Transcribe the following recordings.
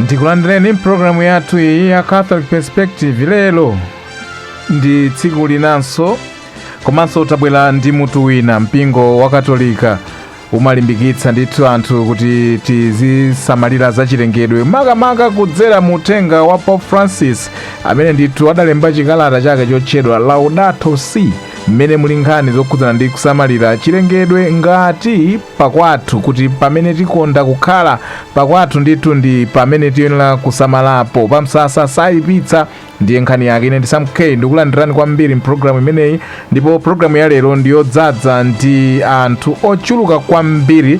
Ndikulandireni mpulogalamu yathu iyi ya Catholic Perspective. Lero ndi tsiku linanso, komanso tabwera ndi mutu wina. Mpingo wa Katolika umalimbikitsa ndithu anthu kuti tizisamalira zachilengedwe, makamaka kudzera mu uthenga wa Pope Francis, amene ndithu adalemba chikalata chake chotchedwa Laudato Si, mmene muli nkhani zokhudzana ndi kusamalira chilengedwe ngati pakwathu, kuti pamene tikonda kukhala pakwathu ndithu ndi pamene tiyenera kusamalapo, pamsasa sayipitsa, ndiye nkhani yake. Ine ndi Sam K, ndikulandirani kwambiri mpulogalamu imeneyi. Ndipo pulogalamu ya lero ndiyodzaza ndi anthu ochuluka kwambiri,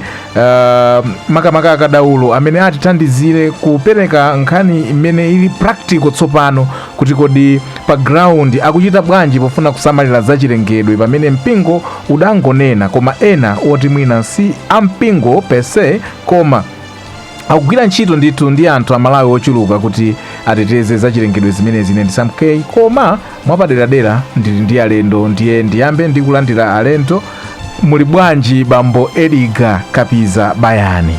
makamaka akadaulo amene atithandizire kupereka nkhani imene ili practical tsopano, kuti kodi pa ground akuchita bwanji pofuna kusamalira zachilengedwe, pamene mpingo udangonena, koma ena oti mwina si ampingo per se, koma akugwira ntchito ndithu ndi anthu Amalawi ochuluka kuti ateteze zachilengedwe zimenezi. Ine ndi Sam K, koma mwapaderadera ndili ndi alendo. Ndiye ndiyambe ndi kulandira alendo. Muli bwanji, bambo Edgar Kapiza Bayani?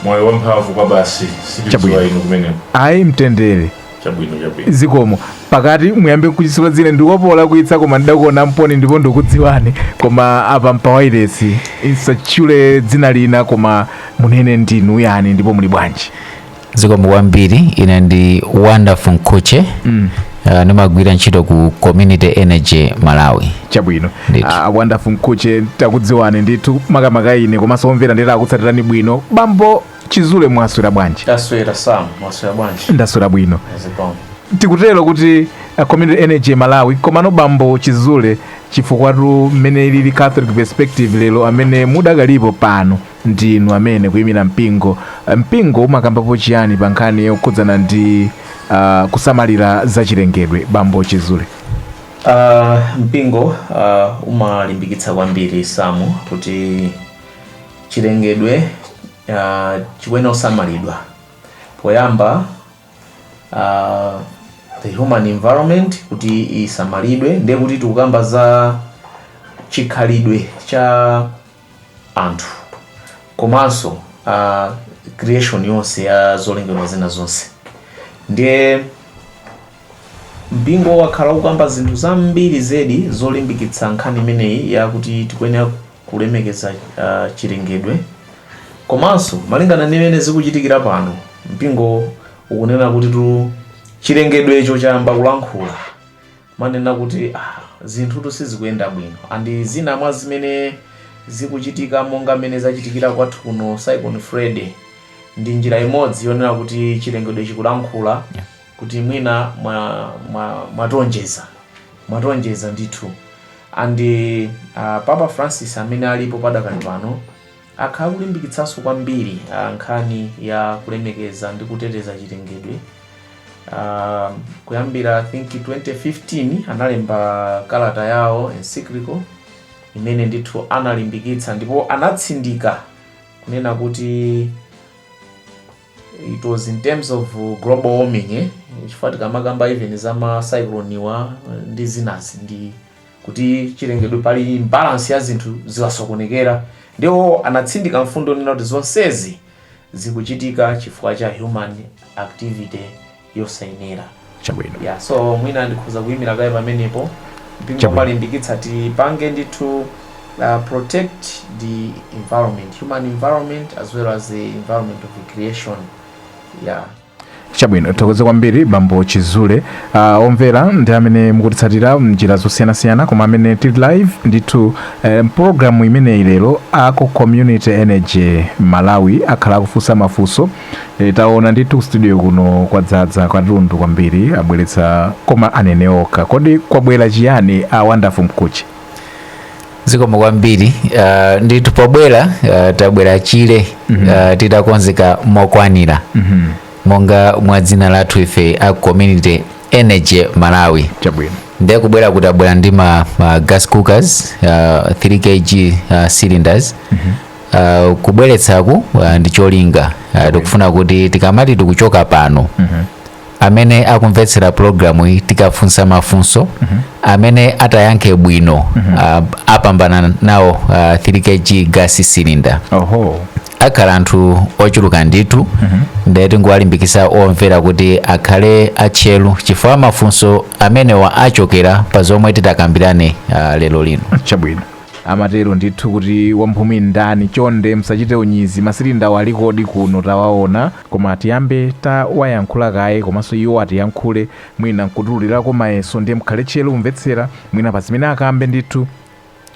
Moyo wamphamvu kwa basi, sitidziwa inu kumeneko. Ayi, mtendere. Chabwino, chabwino. Zikomo. Pakati muyambe kuchisula dzina, ndikopola kuitsa, koma ndidakuona mponi ndipo ndikudziwani, koma apa mpawairesi isatchule dzina lina, koma munene ndinu yani ndipo muli bwanji? Zikomo kwambiri. Ine ndi Wonderful Mkhutche. Ndimagwira ntchito ku Community Energy Malawi. Chabwino. Ndithu. Wonderful Mkhutche, takudziwani ndithu, makamaka ine, komanso omvera ndithu akutsatirani bwino. Bambo Chizule, mwaswera bwanji? Taswera, Sam. Mwaswera bwanji? Ndaswera bwino. Zikomo. Tikutero kuti Community Energy Malawi, komano bambo Chizule, chifukwatu mmene ilili Catholic Perspective lero, amene mudakalipo pano ndinu amene kuyimira mpingo. Mpingo umakambapo chiyani pa nkhani yokhudzana ndi kusamalira zachilengedwe, bambo Chizule? Mpingo umalimbikitsa kwambiri, Samu, kuti chilengedwe chikuyenera kusamalidwa. Poyamba, the human environment kuti isamalidwe, ndiye kuti tikukamba za chikhalidwe cha anthu komanso creation yonse ya zolengedwa zina zonse. Ndiye mpingo wakhala ukamba zinthu zambiri zedi zolimbikitsa nkhani imeneyi yakuti tikuyenera kulemekeza chilengedwe. Komanso malingana ndi imene zikuchitikira pano, mpingo ukunena kuti tu chilengedwecho chayamba kulankhula, manena kuti zinthutu sizikuyenda bwino, and zina mwa zimene zikuchitika, monga mmene zachitikira kwathu kuno, Cyclone Freddy, ndi njira imodzi yonena kuti chilengedwe chikulankhula kuti mwina mwatonjeza, mwatonjeza ndithu. And Papa Francis amene alipo padakali pano akhala kulimbikitsanso kwambiri nkhani ya kulemekeza ndi kuteteza chilengedwe. Kuyambira, I think, 2015 analemba kalata yawo, encyclical, imene ndithu analimbikitsa ndipo anatsindika kunena kuti it was in terms of global warming, eh? Chifukwa tikamakamba even za ma cyclone wa ndi zinazi, ndi kuti chilengedwe pali imbalance ya zinthu ziwasokonekera. Ndipo anatsindika mfundo nena kuti zonsezi zikuchitika chifukwa cha human activity yosayenera. Chabwino. Yeah, so mwina ndikhoza kuyimira kaye pamenepo. Mpingo umalimbikitsa tipange ndithu protect the environment, human environment as well as the environment of the creation, yeah. Chabwino, thokoze kwambiri, bambo Chizule. Omvera ndi amene mukutitsatira mnjira zosiyanasiyana, koma amene tili live ndithu mpulogalamu imeneyi lero, ako Community Energy Malawi akhala akufunsa mafunso. Taona ndithu studio kuno kwadzaza katundu kwambiri abweretsa, koma anene okha. Kodi kwabwera chiyani, a Wonderful Mkhutche? Zikomo kwambiri. Ndithu pobwera, tabwera chile, titakonzeka mokwanira, monga mwa dzina lathu ife a Community Energy Malawi. Ndiye kubwera kuti abwera ndi ma gas cookers, 3 kg cylinders. Kubweretsaku ndi cholinga, tikufuna kuti tikamati tikuchoka pano, amene akumvetsera programu iyi, tikafunsa mafunso, amene atayankhe bwino apambana nawo 3 kg gas cylinder. Oho. Akhala anthu ochuluka ndithu. Ndiye tingowalimbikitsa omvera kuti akhale atcheru, chifukwa mafunso amenewa achokera pa zomwe titakambirane lero lino. Chabwino, amatero ndithu kuti wamphumi ndani. Chonde msachite unyizi, masilinda alikodi kuno tawaona, koma tiyambe tawayankhula kaye, komanso iwo atiyankhule, mwina nkutululirako mayeso. Ndiye mkhale tcheru kumvetsera, mwina pa zimene akambe ndithu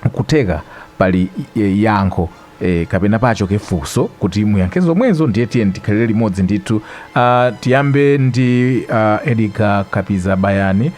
nkutheka pali yankho kapena pachoke funso kuti muyankhe zomwezo. Ndiye tiye tikhalire limodzi ndithu. Tiyambe ndi Edgar Kapiza Bayani,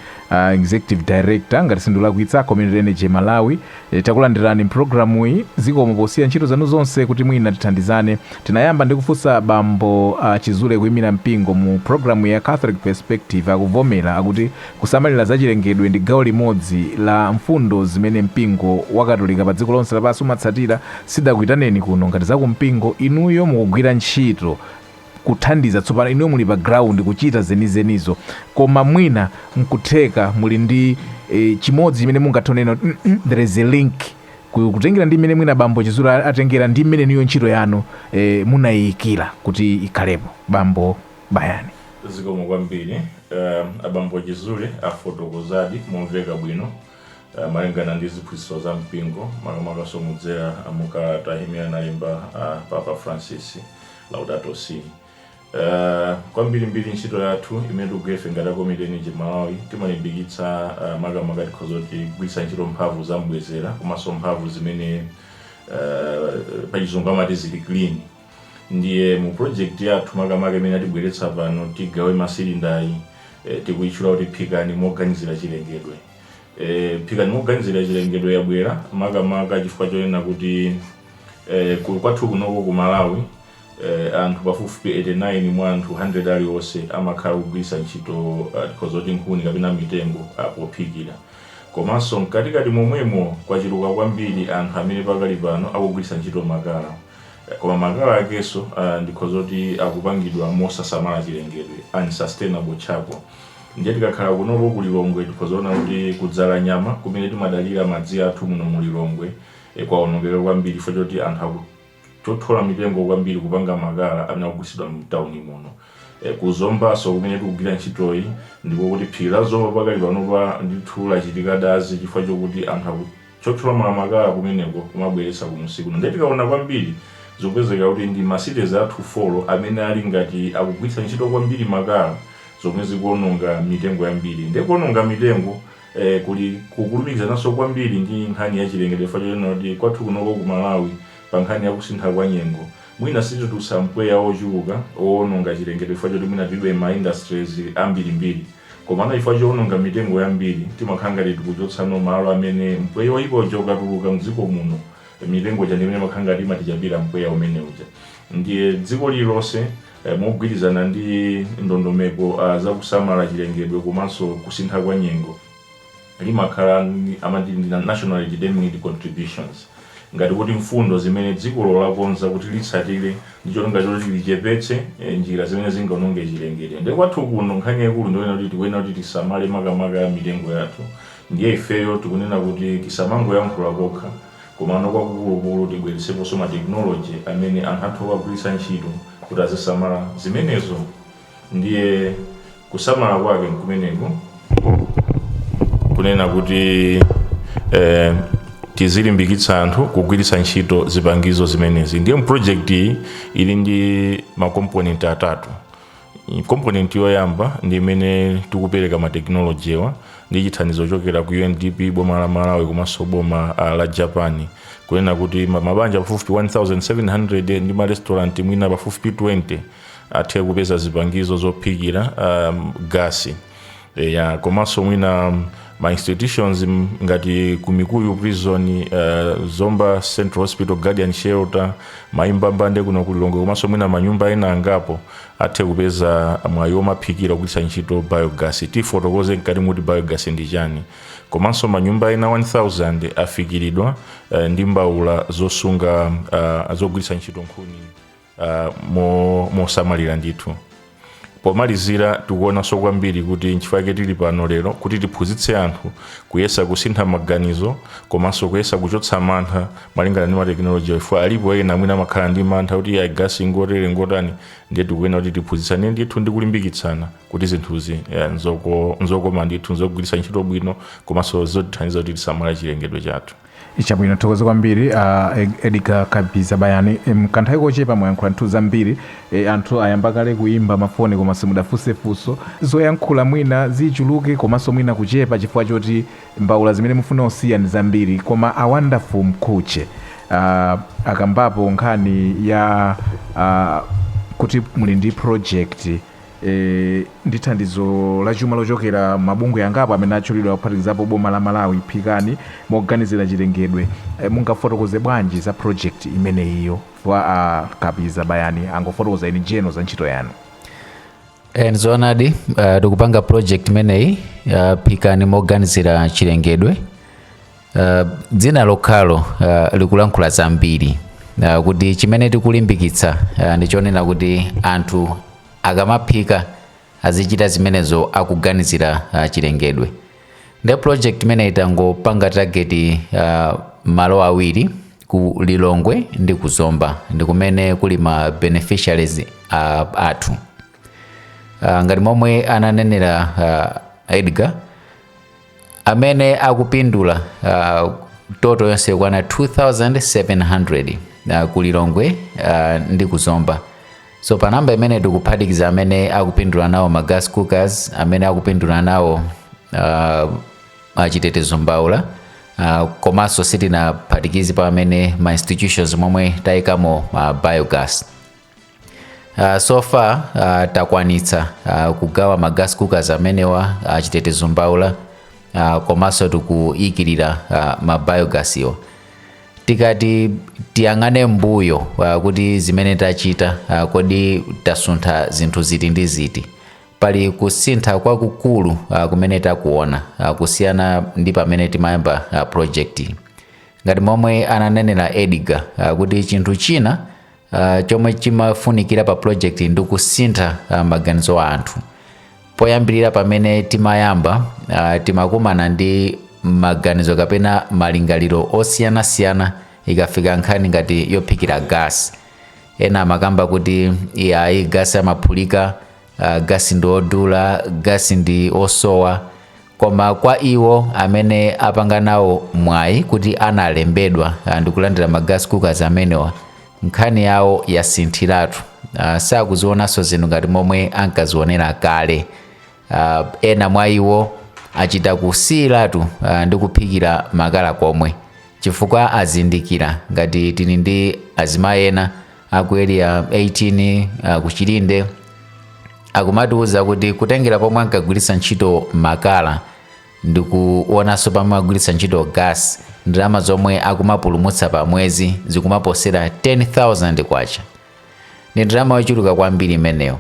executive director, ngati sindulakwitsa, Community Energy Malawi. Takulandirani mpulogalamu iyi. Zikomo posiya ntchito zanu zonse kuti mwina tithandizane. Tinayamba ndi kufunsa bambo Chizule kuyimira mpingo mu programu ya Catholic Perspective. Akuvomera, akuti kusamalira zachilengedwe ndi gawo limodzi la mfundo zimene mpingo wakatolika pa dziko lonse lapansi umatsatira. Sidakuitaneni kuno ngati zakumpingo, inuyo mukugwira ntchito kuthandiza. Tsopano inuyo muli pa ground kuchita zenizenizo, koma mwina nkutheka muli ndi chimodzi chimene mungathonena kuti there is a link kutengera ndi mmene mwina bambo Chizule atengera ndi mmene niyo ntchito yanu munayiyikira kuti ikhalepo. Bambo Bayani. Zikomo kwambiri. Abambo Chizule afotokozadi momveka bwino malingana ndi ziphunzitso za mpingo, makamakaso mudzera mukalata imene analemba Papa Francis, Laudato Si. Kwambirimbiri ntchito yathu imene tikugwira ife ngati Community Energy Malawi, timalimbikitsa makamaka tikhoza kuti kugwiritsa ntchito mphamvu zambwezera komanso mphamvu zimene pachizungu amati zili clean. Ndiye mu project yathu makamaka imene atibweretsa pano tigawe masilindayi, tikuyitchula kuti Phikani Moganizira Chilengedwe. Phikani Moganizira Chilengedwe yabwera makamaka chifukwa chonena kuti kwathu kunoko ku Malawi, anthu pafupifupi 89 mwa anthu 100 aliwonse amakhala kugwiritsa ntchito tikhoza kuti nkhuni kapena mitengo pophikira. Komanso mkatikati momwemo kwachuluka kwambiri anthu amene pakali pano akugwiritsa ntchito makala. Koma makala akenso ndikhoza kuti akupangidwa mosasamala chilengedwe, unsustainable charcoal. Ndiye tikakhala kunoko ku Lilongwe, tikhoza kuona kuti kudzala nyama kumene timadalira madzi athu muno mu Lilongwe kwawonongeka kwambiri chifukwa choti anthu akuthyola mitengo kwambiri kupanga makala amene akugwiritsidwa mtawuni muno. Kuzombaso kumene tikugwira ntchitoyi, ndiko kuti phiri la Zomba pakali panopa ndithu lachitika dazi chifukwa chokuti anthu akuthyola makala kumeneko kumabweretsa kumusi kuno. Ndiye tikaona kwambiri, zikupezeka kuti ndi ma cities athu 4 amene ali ngati akugwiritsa ntchito kwambiri makala, zomwe zikuononga mitengo yambiri. Ndiye kuononga mitengo kuli kukulumikizananso kwambiri ndi nkhani ya chilengedwe, chifukwa chonena kuti kwathu kunoko ku Malawi, pa nkhani ya kusintha kwa nyengo, mwina sititulutsa mpweya wochuluka wowononga chilengedwe chifukwa choti mwina tilibe ma industries ambirimbiri. Komano chifukwa chowononga mitengo yambiri, timakhala ngati tikuchotsano malo amene mpweya woyipa uja ukatuluka mdziko muno, mitengo ija ndimene imakhala ngati imatichapira mpweya umene uja. Ndiye dziko lililonse mogwirizana ndi ndondomeko zakusamala chilengedwe komanso kusintha kwa nyengo, limakhala amati ndi nationally determined contributions, ngati kuti mfundo zimene dzikolo lakonza kuti litsatire ndi cholinga choti lichepetse njira zimene zingaononge chilengedwe. Ndiye kwathu kuno nkhani yaikulu ndiyonena kuti tikuyenera kuti tisamale makamaka mitengo yathu. Ndiye ifeyo tikunena kuti tisamangoyankhula kokha, komano kwakukulukulu tibweretseponso ma technology amene anthu athu akagwiritsa ntchito kuti azisamala zimenezo. Ndiye kusamala kwake nkumeneko, kunena kuti tizilimbikitsa anthu kugwiritsa ntchito zipangizo zimenezi. Ndiye project iyi ili ndi ma component atatu. Component yoyamba ndi imene tikupereka ma technology wa ndi chithandizo chochokera ku UNDP, boma la Malawi komanso boma la Japan, kunena kuti mabanja pafupifupi 1700 ndi ma restaurant mwina pafupifupi 20 athe kupeza zipangizo zophikira gasi ya. Komanso mwina ma institutions ngati ku Mikuyu Prison, Zomba Central Hospital, Guardian Shelter, Maimbambande kuno ku Lilongwe, komanso mwina manyumba ena angapo athe kupeza mwayi womaphikira kugwiritsa ntchito biogas. Tifotokoze mkati muti biogas ndi chani. Komanso manyumba ena 1000 afikiridwa ndi mbawula zosunga zogwiritsa ntchito nkhuni mosamalira ndithu. Pomalizira, tikuonanso kwambiri kuti nchifukwa chake tili pano lero, kuti tiphunzitse anthu kuyesa kusintha maganizo komanso kuyesa kuchotsa mantha malingana ndi matekinoloji, chifukwa alipo ena mwina amakhala ndi mantha kuti ya gasi ngotere, ngotani. Ndiye tikuyenera kuti tiphunzitsane ndithu ndi kulimbikitsana kuti zinthuzi nzokoma ndithu, nzogwiritsa ntchito bwino komanso zotithandiza kuti tisamale chilengedwe chathu. Chabwino, thokoze kwambiri Edgar Kabiza Bayani. Kanthawi kochepa mwayankhula nthu zambiri. Anthu ayamba kale kuimba mafoni, koma simudafunse funso. Zoyankhula mwina zichuluke komanso mwina kuchepa chifukwa choti mbawula zimene mufuna kusiya ndi zambiri, koma a Wonderful Mkhutche akambapo nkhani ya kuti muli ndi project ndi thandizo la chuma lochokera mabungwe angapo amene atchulidwa, kuphatikizapo boma la Malawi, phikani moganizira chilengedwe. Mungafotokoze bwanji za project imeneyiyo? Wa Kabiza Bayani angofotokoza in general za ntchito yanu. Ndizoonadi, tikupanga project imeneyi, phikani moganizira chilengedwe. Dzina lokhalo likulankhula zambiri, kuti chimene tikulimbikitsa ndichonena kuti anthu akamaphika azichita zimenezo akuganizira chilengedwe. Ndi project imeneyi tangopanga target malo awiri, ku Lilongwe ndi ku Zomba, ndi kumene kuli ma beneficiaries athu. Ngati momwe ananenera Edgar, amene akupindula total yonse ikwana 2700 ku Lilongwe ndi ku Zomba. So pa namba imene tikuphatikiza amene akupindula nawo ma gas cookers, amene akupindula nawo achitetezo mbawula, komanso sitinaphatikize pa amene ma institutions momwe tayikamo biogas. So far takwanitsa kugawa ma gas cookers amenewa, chitetezo mbawula, komanso tikuyikirira ma biogas iwo. Tikati tiyang'ane mbuyo kuti zimene tachita, kodi tasuntha zinthu ziti ndi ziti, pali kusintha kwakukulu kumene takuona kusiyana ndi pamene timayamba project. Ngati momwe ananenera Edgar, kuti chinthu china chomwe chimafunikira pa project ndi kusintha maganizo a anthu. Poyambirira pamene timayamba, timakumana ndi maganizo kapena malingaliro osiyanasiyana ikafika nkhani ngati yophikira gas. Ena amakamba kuti iyayi, gasi amaphulika, gasi ndi odula, gasi ndi osowa. Koma kwa iwo amene apanga nawo mwayi kuti analembedwa ndikulandira ma gas cookers amenewa, nkhani yawo yasinthiratu. Sakuzionanso zinthu ngati momwe ankazionera kale. Ena mwa iwo achita kusiyiratu ndi kuphikira makala komwe, chifukwa azindikira. Ngati tili ndi azimayi ena aku Area 18, kuchilinde, akumatiuza kuti kutengera pomwe ankagwiritsa ntchito makala ndikuonanso pomwe agwiritsa ntchito gas, ndalama zomwe akumapulumutsa pa mwezi zikumaposera 10,000 kwacha. Ndi ndalama yochuluka kwambiri imeneyo.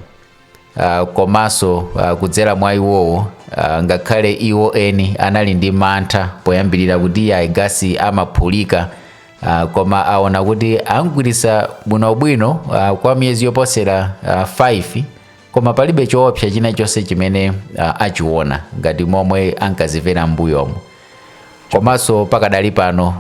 Komanso kudzera mwa iwowo, ngakhale iwo eni anali ndi mantha poyambirira kuti iyayi, gasi amaphulika, koma aona kuti angwiritsa bwinobwino kwa miyezi yoposera 5, koma palibe choopsa china chonse chimene achiona ngati momwe ankazimvera m'mbuyomo. Komanso pakadali pano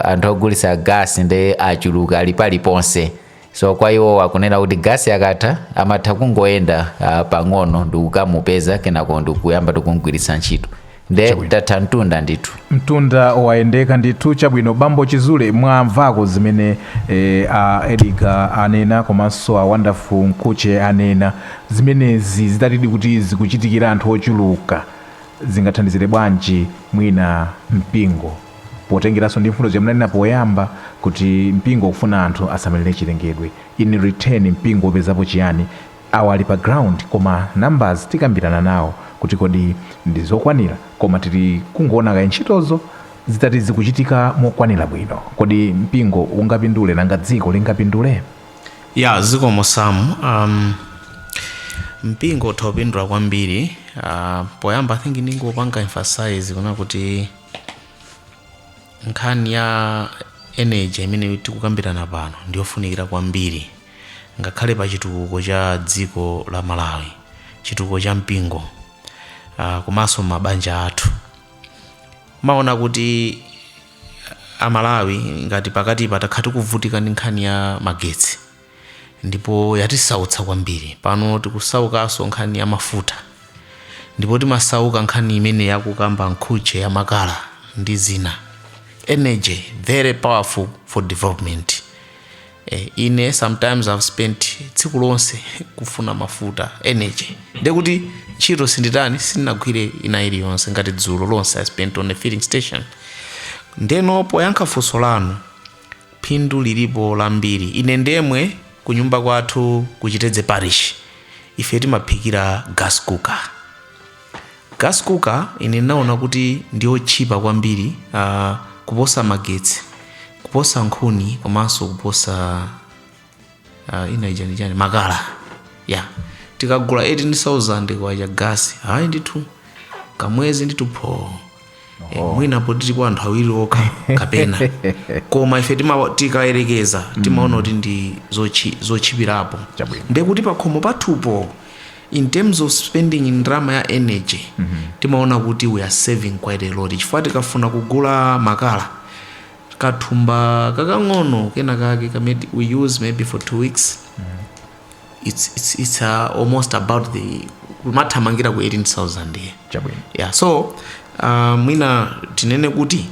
anthu ogulitsa gasi ndi achuluka, ali paliponse. So kwa iwo akunena kuti gasi akatha amatha kungoyenda pang'ono ndikukamupeza, kenako ndikuyamba tikungwiritsa ntchito. Nde tatha mtunda ndithu. Mtunda wayendeka ndithu. Chabwino, bambo Chizule, mwamvako zimene a Edgar anena komanso a Wonderful Mkhutche anena. Zimenezi zitatidi kuti zikuchitikira anthu ochuluka, zingathandizire bwanji mwina mpingo, potengeranso ndi mfundo zimene munanena poyamba kuti mpingo ukufuna anthu asamalire chilengedwe? In return mpingo upezapo chiyani? Awa ali pa ground, koma numbers tikambirana nawo kuti kodi ndi zokwanira, koma tili kungoona kaye ntchitozo zitati zikuchitika mokwanira bwino, kodi mpingo ungapindule? Nanga dziko lingapindule? Ya, zikomo Sam. Mpingo utha kupindula kwambiri. Poyamba I think ndingopanga emphasize kuna kuti nkhani ya energy imene tikukambirana pano ndiyofunikira kwambiri ngakhale pa chitukuko cha dziko la Malawi. Chitukuko cha mpingo, komanso mabanja athu. Maona kuti Amalawi ngati pakati patakhala tikuvutika ndi nkhani ya magetsi, ndipo yatisautsa kwambiri. Pano tikusaukanso nkhani ya mafuta, ndipo timasauka nkhani imene yakukamba nkhuche ya makala ndi zina. Energy, very powerful for development. Ine sometimes I've spent tsiku lonse kufuna mafuta, energy, ndekuti ntchito sinditani, sindinagwire ina iliyonse. Ngati dzulo lonse I spent on a filling station. Ndeno poyankha funso lanu, phindu lilipo lambiri. Ine ndemwe kunyumba kwathu kuChitedze Parish ife timaphikira gas cooker. Gas cooker ine ndinaona kuti ndiyotchipa kwambiri kuposa magetsi, kuposa nkhuni, komanso kuposa ina ija ndi chani, makala ya. Tikagula 18,000 kwacha gasi, hayi ndithu, kamwezi ndithu pho. Mwinapo tilipo anthu awiri okha kapena, koma ife tikayerekeza timaona kuti ndi zotchipirapo. Chabwino. Ndekuti pakhomo pathupo, in terms of spending ndalama ya energy, timaona kuti we are saving quite a lot, chifukwa tikafuna kugula makala, kathumba kakang'ono kena kake kamene we use maybe for 2 weeks, it's almost about the kumathamangira ku 18,000 here. Chabwino. Yeah, so mwina tinene kuti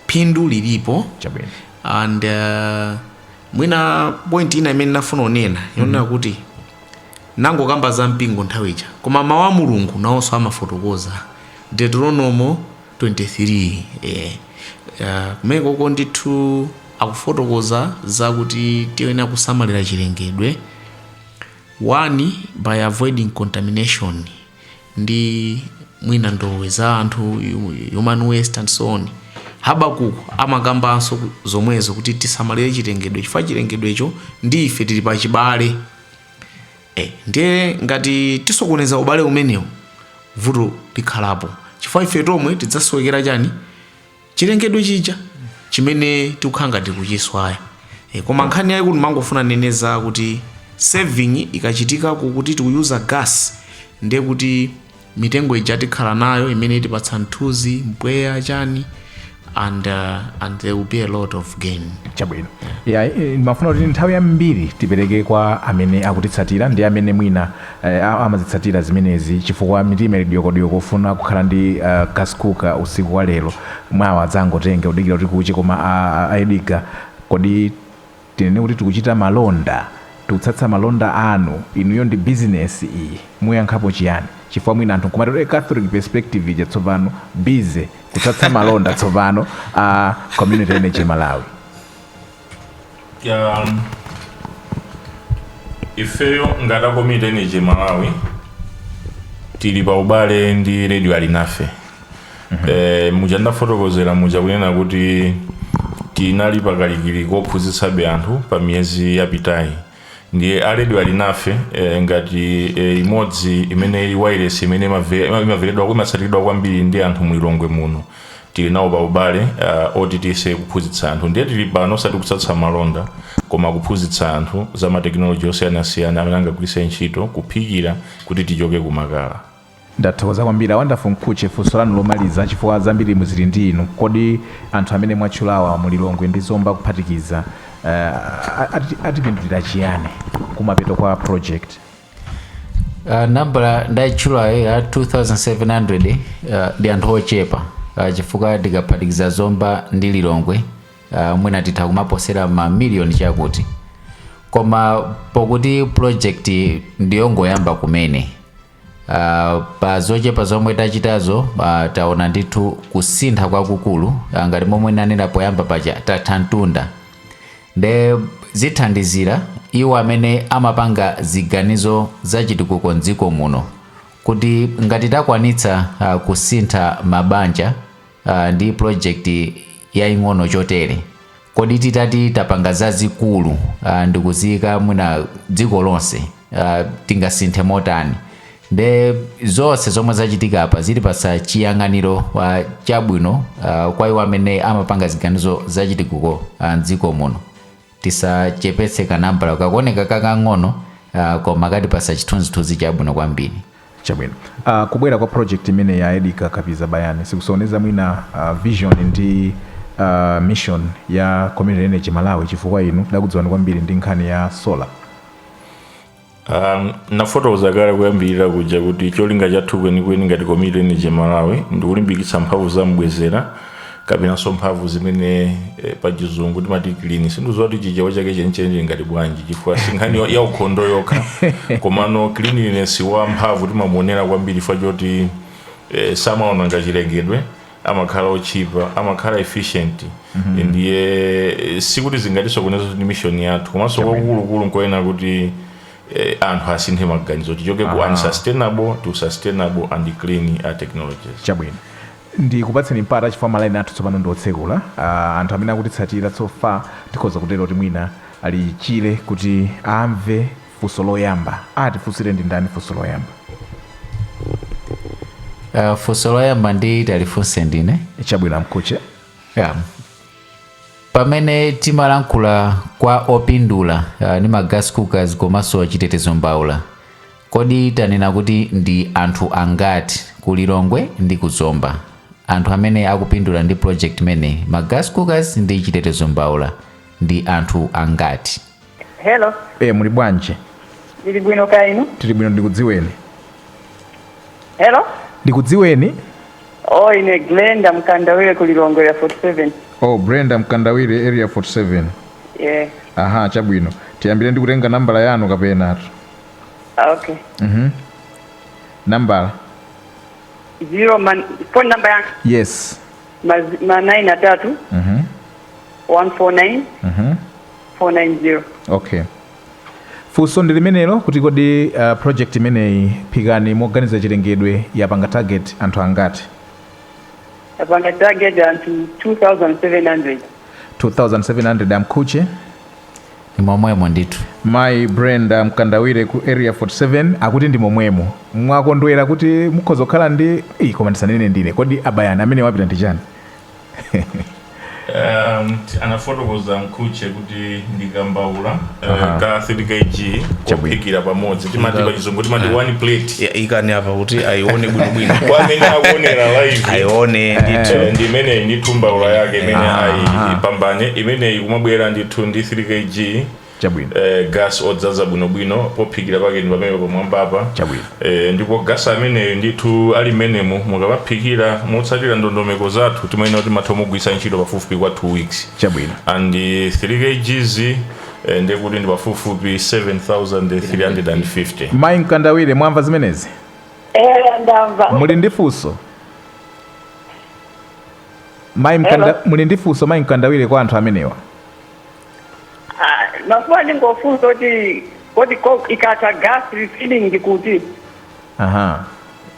phindu lilipo. Chabwino. And mwina point ina imene ndafuna kunena yonena kuti nangokamba za mpingo nthawi ija, koma mawu a Mulungu nawonso amafotokoza, Deuteronomo 23, kumenekoko ndithu akufotokoza zakuti tiyenera kusamalira chilengedwe, one, by avoiding contamination ndi mwina ndowe za anthu, human waste and so on. Habakuku amakambanso zomwezo kuti tisamalire chilengedwe, chifukwa chilengedwecho ndi ife tili pa chibale. Ndiye ngati tisokoneza ubale umenewu, vuto likhalapo, chifukwa ife tomwe tidzasowekera chani? Chilengedwe chija chimene tikukhala ngati kuchiswaya. Koma nkhani yayikulu mangofuna neneza kuti saving ikachitika kuti tikuyuza gas, ndiye kuti mitengo ija tikhala nayo imene itipatsa mthunzi, mpweya, chani, and there will be a lot of gain. Chabwino. Ya, mafuna kuti nthawi yambiri tipereke kwa amene akutitsatira ndi amene mwina amazitsatira zimenezi, chifukwa mitima ili dyokodyo kufuna kukhala ndi gas cooker usiku wa lero, mwawa adzangotenge udikira kuti kuche. Koma aediga, kodi tinene kuti tikuchita malonda, tikutsatsa malonda anu? Inuyo ndi business iyi, muyankhapo chiyani? Chifukwa mwina anthu nkumati, "Catholic Perspective ija tsopano busy kutsatsa malonda tsopano a Community Energy Malawi." Ifeyo ngati a Community Energy Malawi tili pa ubale ndi Radio Alinafe. Muja ndafotokozera muja kunena kuti tinali pakalikili kophunzitsabe anthu pa miyezi yapitayi, ndiye a Radio Alinafe ngati imodzi imene ili wireless imene imaveredwa, imatsatiridwa kwambiri ndi anthu muLilongwe muno, tili nawo pa ubale oti tise kuphunzitsa anthu. Ndiye tili pano osati kutsatsa malonda, koma kuphunzitsa anthu za matekinoloji osiyanasiyana amene angagwiritse ntchito kuphikira kuti tichoke kumakala. Ndathokoza kwambiri. Wonderful Mkhutche, funso lanu lomaliza, chifukwa zambiri muzili ndi inu. Kodi anthu amene mwatchulawa muLilongwe ndi Zomba kuphatikiza, atipindulira chiyani kumapeto kwa project? Nambala ndayitchulayo ya 2700 ndi anthu ochepa, chifukwa tikaphatikiza Zomba ndi Lilongwe, mwina titha kumaposera mamiliyoni chakuti. Koma pokuti project ndiyongoyamba kumene, pa zochepa zomwe tachitazo, taona ndithu kusintha kwakukulu. Ngati momwe nanena poyamba paja, tatha mtunda, nde zithandizira iwo amene amapanga ziganizo zachitukuko mdziko muno kuti ngati takwanitsa kusintha mabanja ndi project yaying'ono chotere, kodi titati tapanga zazikulu ndikuziyika mwina dziko lonse, tingasinthe motani? Nde zonse zomwe zachitika apa zilipatsa chiyang'aniro chabwino kwa iwo amene amapanga ziganizo zachitukuko mdziko muno. Tisachepetse kanambala kakuoneka kakang'ono, koma katipasa chithunzithunzi chabwino kwambiri. Chabwino. Kubwera kwa project imene ya Edgar Kapiza Bayani sikusokoneza mwina vision ndi mission ya Community Energy Malawi, chifukwa inu tidakudziwani kwambiri ndi nkhani ya solar? Nafotokoza kale kuyambirira kuja kuti cholinga chathu kwenikweni ngati Community Energy Malawi ndikulimbikitsa mphamvu za mbwezera kapenanso mphamvu zimene pachizungu timati clean. Sindidziwa kuti Chichewa chake chenicheni ngati bwanji, chifukwa sinkhani ya ukhondo yokha, komano cleanliness wa mphamvu timamuonera kwambiri chifukwa choti samaononga chilengedwe, amakhala otchipa, amakhala efficient. Ndiye sikuti zingatisokoneza ndi mission yathu, komanso kwakukulukulu nkoyena kuti anthu asinthe maganizo, tichoke ku unsustainable to sustainable and clean technologies. Chabwino, ndikupatseni mpata chifukwa malaini athu tsopano ndiotsekula. Anthu amene akutitsatira so far, tikhoza kutero kuti mwina ali chile kuti amve funso loyamba. Atifunsire ndi ndani funso loyamba? Funso loyamba ndi talifunse ndine. Chabwino, amkuche. Yeah. Pamene timalankhula kwa opindula ndi ma gas cookers komanso chitetezo mbawula, kodi tanena kuti ndi anthu angati ku Lilongwe ndi ku Zomba, anthu amene akupindula ndi project imene, ma gas cookers ndi chitetezo mbawula, ndi anthu angati? Hello. E, muli bwanji? Ndili bwino, kaya inu? Tili bwino, ndikudziweni. Hello. Ndikudziweni. Oh, ine Glenda Mkandawire, ku Lilongwe ya 47. Oh, Brenda Mkandawire, Area 47. Yeah. Aha, chabwino, tiyambire ndi kutenga nambala yanu kapenatu. Ah, okay. Nambala. Zero man, phone number yanga? Yes. Ma 9 atatu 149 490. Okay, funso ndi limenelo kuti kodi project imeneyi, Phikani Moganiza Chilengedwe, yapanga target anthu angati? Yapanga target anthu 2700. 2700, amkhuche. Ndi momwemo ndithu. Mayi Brenda Mkandawire ku Area 47 akuti ndi momwemo. Mwakondwera kuti mukhoza kukhala ndi Ii, koma ndisanene ndine, kodi abayani amene wapita ndi chani? Anafotokoza mkhuche kuti ndikambaula ka 3 kg kophikira pamodzi, timati pachizungu timati one plate. Ya, ikani apa kuti ayione bwinobwino. Kwa amene akuonera live, ayione ndithu. Ndi imeneyi ndithu, mbaula yake imene ayipambane imeneyi, kumabwera ndithu ndi 3 kg gas odzaza bwinobwino. Pophikira pake ndi pamene pamwambapa. Ndipo gas ameneyo ndithu ali menemo, mukapaphikira motsatira ndondomeko zathu, timayenera kuti matha mugwiritsa ntchito pafupifupi kwa 2 weeks. And 3 kgs ndekuti ndi pafupifupi 7350. Mayi Mkandawire, mwamva zimenezi? Eh, ndamva. Muli ndi funso, mayi Mkanda? Hello. Muli ndi funso, mayi Mkandawire, kwa anthu amenewa? Ah, mafuwa ndingofunsa kuti kodi ikatha gas, refilling ndikuti? Aha.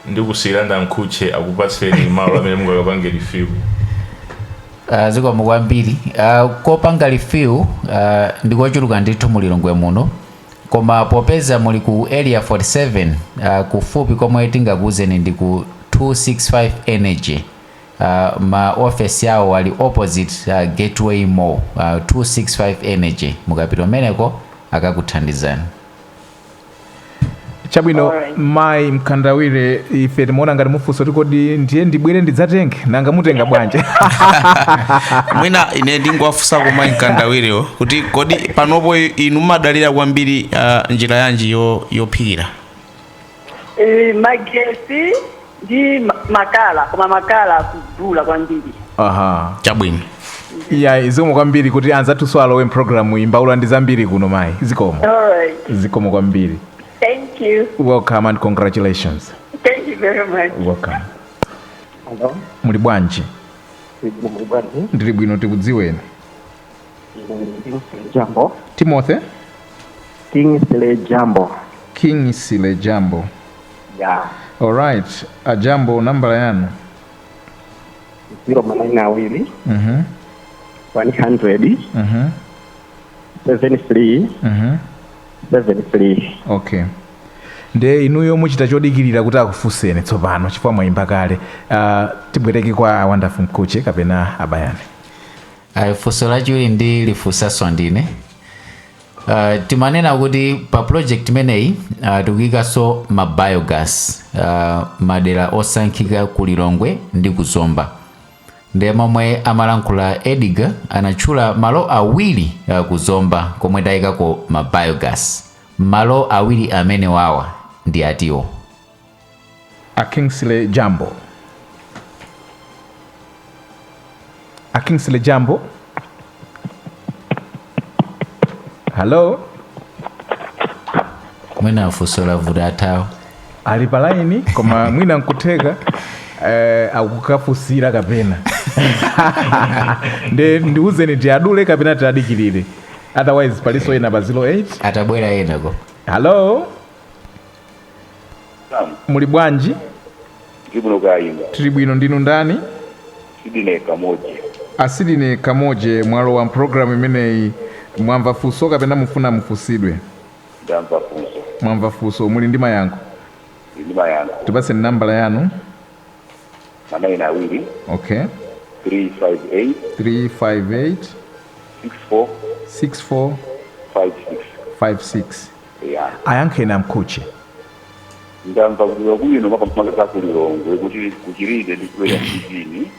Ndikusiyiranda mkhuche akupatseni malo amene mungakapange refill. Zikomo kwambiri. Kopanga refill ndikochuluka ndithu mulilongwe muno, koma popeza muli ku Area 47, kufupi komwe tingakuuzeni ndi ku 265 Energy. Ma office yawo ali opposite Gateway Mall. 265 Energy, mukapita umeneko akakuthandizani. Chabwino. Alright. Mayi Mkandawire, ife timaona ngati mufunso kuti kodi ndiye ndibwere ndidzatenge, nanga mutenga bwanji? Mwina ine ndingowafunsako mayi Mkandawirewo kuti kodi panopo inu mumadalira kwambiri njira yanji yophikira? Magesi ndi makala, koma makala akudula kwambiri. Aha. Chabwino. Iya, zikomo kwambiri kuti anzathu alowe mpulogalamu. Imbaula ndi zambiri kuno, mayi, zikomo. Alright. Zikomo kwambiri. Thank you. Welcome and congratulations. Thank you very much. Welcome. Hello. Muli bwanji? Muli bwanji? Ndili bwino, tikudziweni. Kingsley Jambo. Timothy? Kingsley Jambo. Kingsley Jambo. Yeah. Alright, ajambo, nambala yanu? 0 ma nine awiri 100 73 73. Okay, nde inuyo muchita chodikirira kuti akufunseni tsopano chifukwa mwayimba kale. Tibwereke kwa Wonderful Mkuche kapena abayani. Ayi, funso lachiwiri ndi lifunsaso ndine. Timanena kuti pa project imeneyi tikuyikanso ma biogas madera osankhika ku Lilongwe ndi ku Zomba. Ndiye momwe amalankhula Edgar, anatchula malo awiri ku Zomba komwe tayikako ma biogas. Malo awiri amene wawa ndi atiwo? A Kingsley Jambo, a Kingsley Jambo, hello. Mwina funso lavuta, athawa. Ali pa laini, koma mwina nkutheka akukafusira kapena nde ndiuzeni tiadule kapena tiadikirire, otherwise palinso ena pa 08. Atabwera enako. Hello, muli bwanji? Ndibwino kayinga. Tili bwino, ndinu ndani? Sidine Kamoje. Asidine Kamoje, mwalowa mpulogalamu imeneyi. Mwamva funso kapena mufuna mufunsidwe? Ndamva funso. Mwamva funso, muli ndi mayankho? Ndi mayankho. Tipatseni nambala yanu. 2 Okay. 358 358 64 64 56. 56. Ya. Ayankheni amkhuche. Ndamva kuliwa bwino, makamaka ku Lilongwe kuti kuchiride ndi kubwera mchini.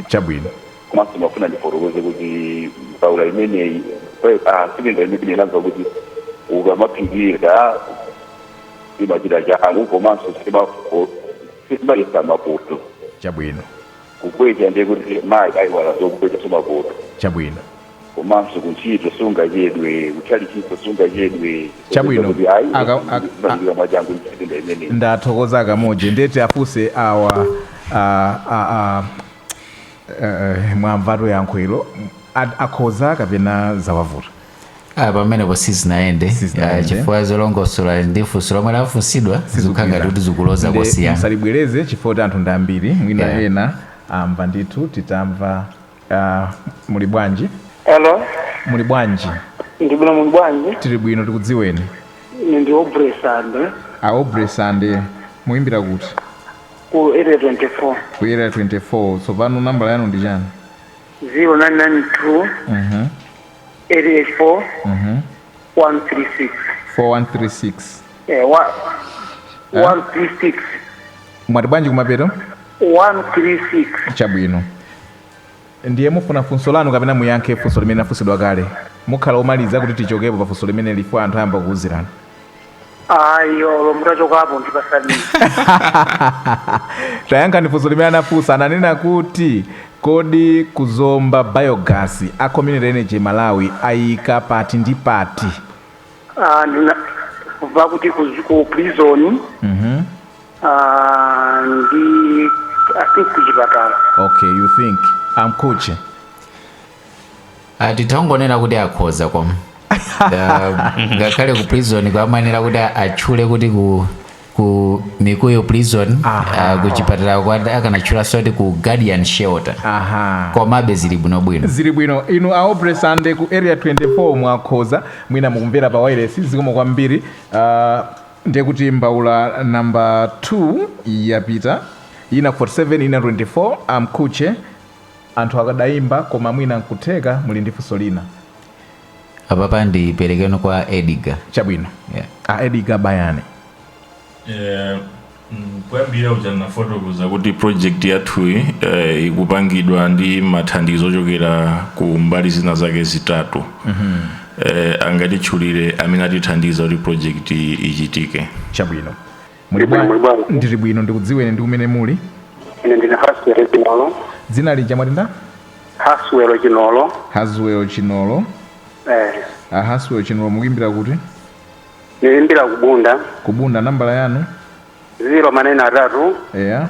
Chabwino. Komanso mafuna ndifotokoze kuti mbaula imeneyi, silinda imeneyi, ndamva kuti ukamaphikira imachita changu, komanso simayesa mapoto. Chabwino. Kukweta, ndiye kuti mayi ayiwala zokukweta somapoto. Chabwino. Komanso kuntchito sungachedwe, kutchalichiso sungachedwe. Chabwino. Kuti ayi, imachitika mwachangu silinda imeneyi. Ndathokoza Kamoje. Ndeti afuse awa a, mwamvatu yankho ilo, akhoza kapena zawavuta? Pamenepo sizinayende. Sizinayende. Chifukwa zolongosola ndi funso lomwe lafunsidwa zikukhala ngati kuti zikuloza Nde kosiyana. musalibwereze chifukwa kuti anthu ndi ambiri, mwina ena amva ndithu. Titamva muli bwanji? Hello. Muli bwanji? Ndibwino, muli bwanji? Tili bwino, tikudziweni? Ine ndi Aubrey Sande. A Aubrey Sande, muyimbira kuti? Ku Area 24. Ku Area 24. Tsopano nambala yanu ndi chani? 0992 884 136. 4136. 136. Mwati bwanji kumapeto? 136. Chabwino. Ndiye mufuna funso lanu kapena muyankhe funso limene lafunsidwa kale? Mukhala omaliza kuti tichokepo pa funso limene lifo anthu ayamba kuwuzirana. Ayo, mutachokapo ndipasani. Tayankhani funso limene anafunsa. Ananena kuti kodi kuzomba biogas a Community Energy Malawi ayika pati ndi pati? Ah, ndina kubva kuti ku prison ndi I think kuchipatala. Okay, you think amkuche. Titangonena kuti akhoza koma ngakhale ku prison kwamayenera kuti atchule kuti ku Mikuyu Prison, kuchipatala akanatchulanso kuti ku Guardian Shelter. Komabe zili bwinobwino. Zili bwino. Inu a Aubrey Sande ku Area 24, mwakhoza. Mwina mukumvera pa wireless, zikomo kwambiri. Ndiye kuti mbaula namba 2 yapita, ina 47, ina 24. Amkhuche, anthu akadayimba, koma mwina nkutheka muli ndi funso lina. Apapa ndiperekeno kwa Edgar. Chabwino. Yeah. A Edgar Bayani. Kuyambira uja nafotokoza kuti project yathuyi ikupangidwa ndi mathandizo ochokera ku mbali zina zake zitatu. Angatitchulire amene atithandiza kuti project ichitike? Chabwino. Muli bwino, muli bwanji? Ndili bwino, ndikudziweni ndi kumene muli. Ine ndine Haswell Chinolo. Dzina lija mwatinda? Haswell Chinolo. Haswell Chinolo. Eh. A Haswell Chinolo, mukuimbira kuti? Nilimbira kubunda. Kubunda. Nambala yanu? 0 3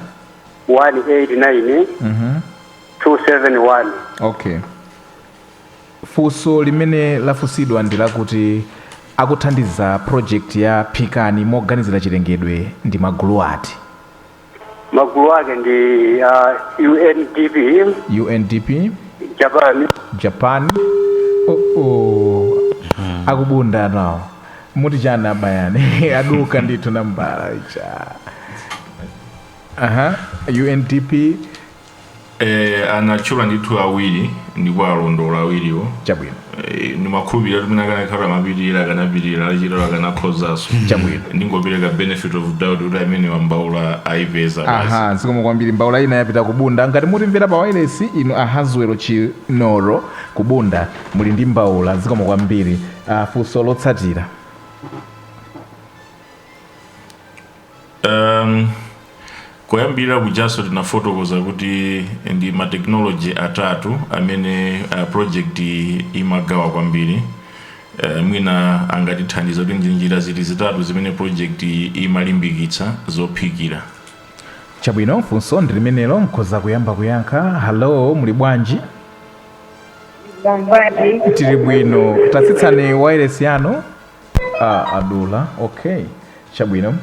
189 271. Okay, funso limene lafunsidwa ndi lakuti akuthandiza project ya phikani moganizira chilengedwe ndi magulu ati? Magulu ake ndi UNDP. UNDP. Japan. Japan. Oh. Akubunda nawo muti chani abayani? Aduka ndithu nambala icha. Aha, UNDP. Anatchula ndithu awiri ndipo alondola awiriwo. Chabwino. Ndimakhulupirira kuti mwina akanakhala amapitirira akanapitirira achitalo akanakhozanso. Chabwino. Ndingopereka benefit of doubt kuti amene wambaula ayipeza basi. Aha, zikomo kwambiri. Mbaula ina yapita kubunda. Ngati mutimvera pa wireless inu ahazwero Chinoro kubunda muli ndi mbaula. Zikomo kwambiri. Funso lotsatira. Kuyambira kujaso tinafotokoza kuti ndi ma technology atatu amene project imagawa kwambiri. Mwina angatithandiza kuti ndi njira ziti zitatu zimene project imalimbikitsa zophikira. Chabwino, funso ndi limenelo, mkhoza kuyamba kuyankha. Hello, muli bwanji? Tili bwino. Tatsitsani wireless yanu. Adula. Okay, chabwino,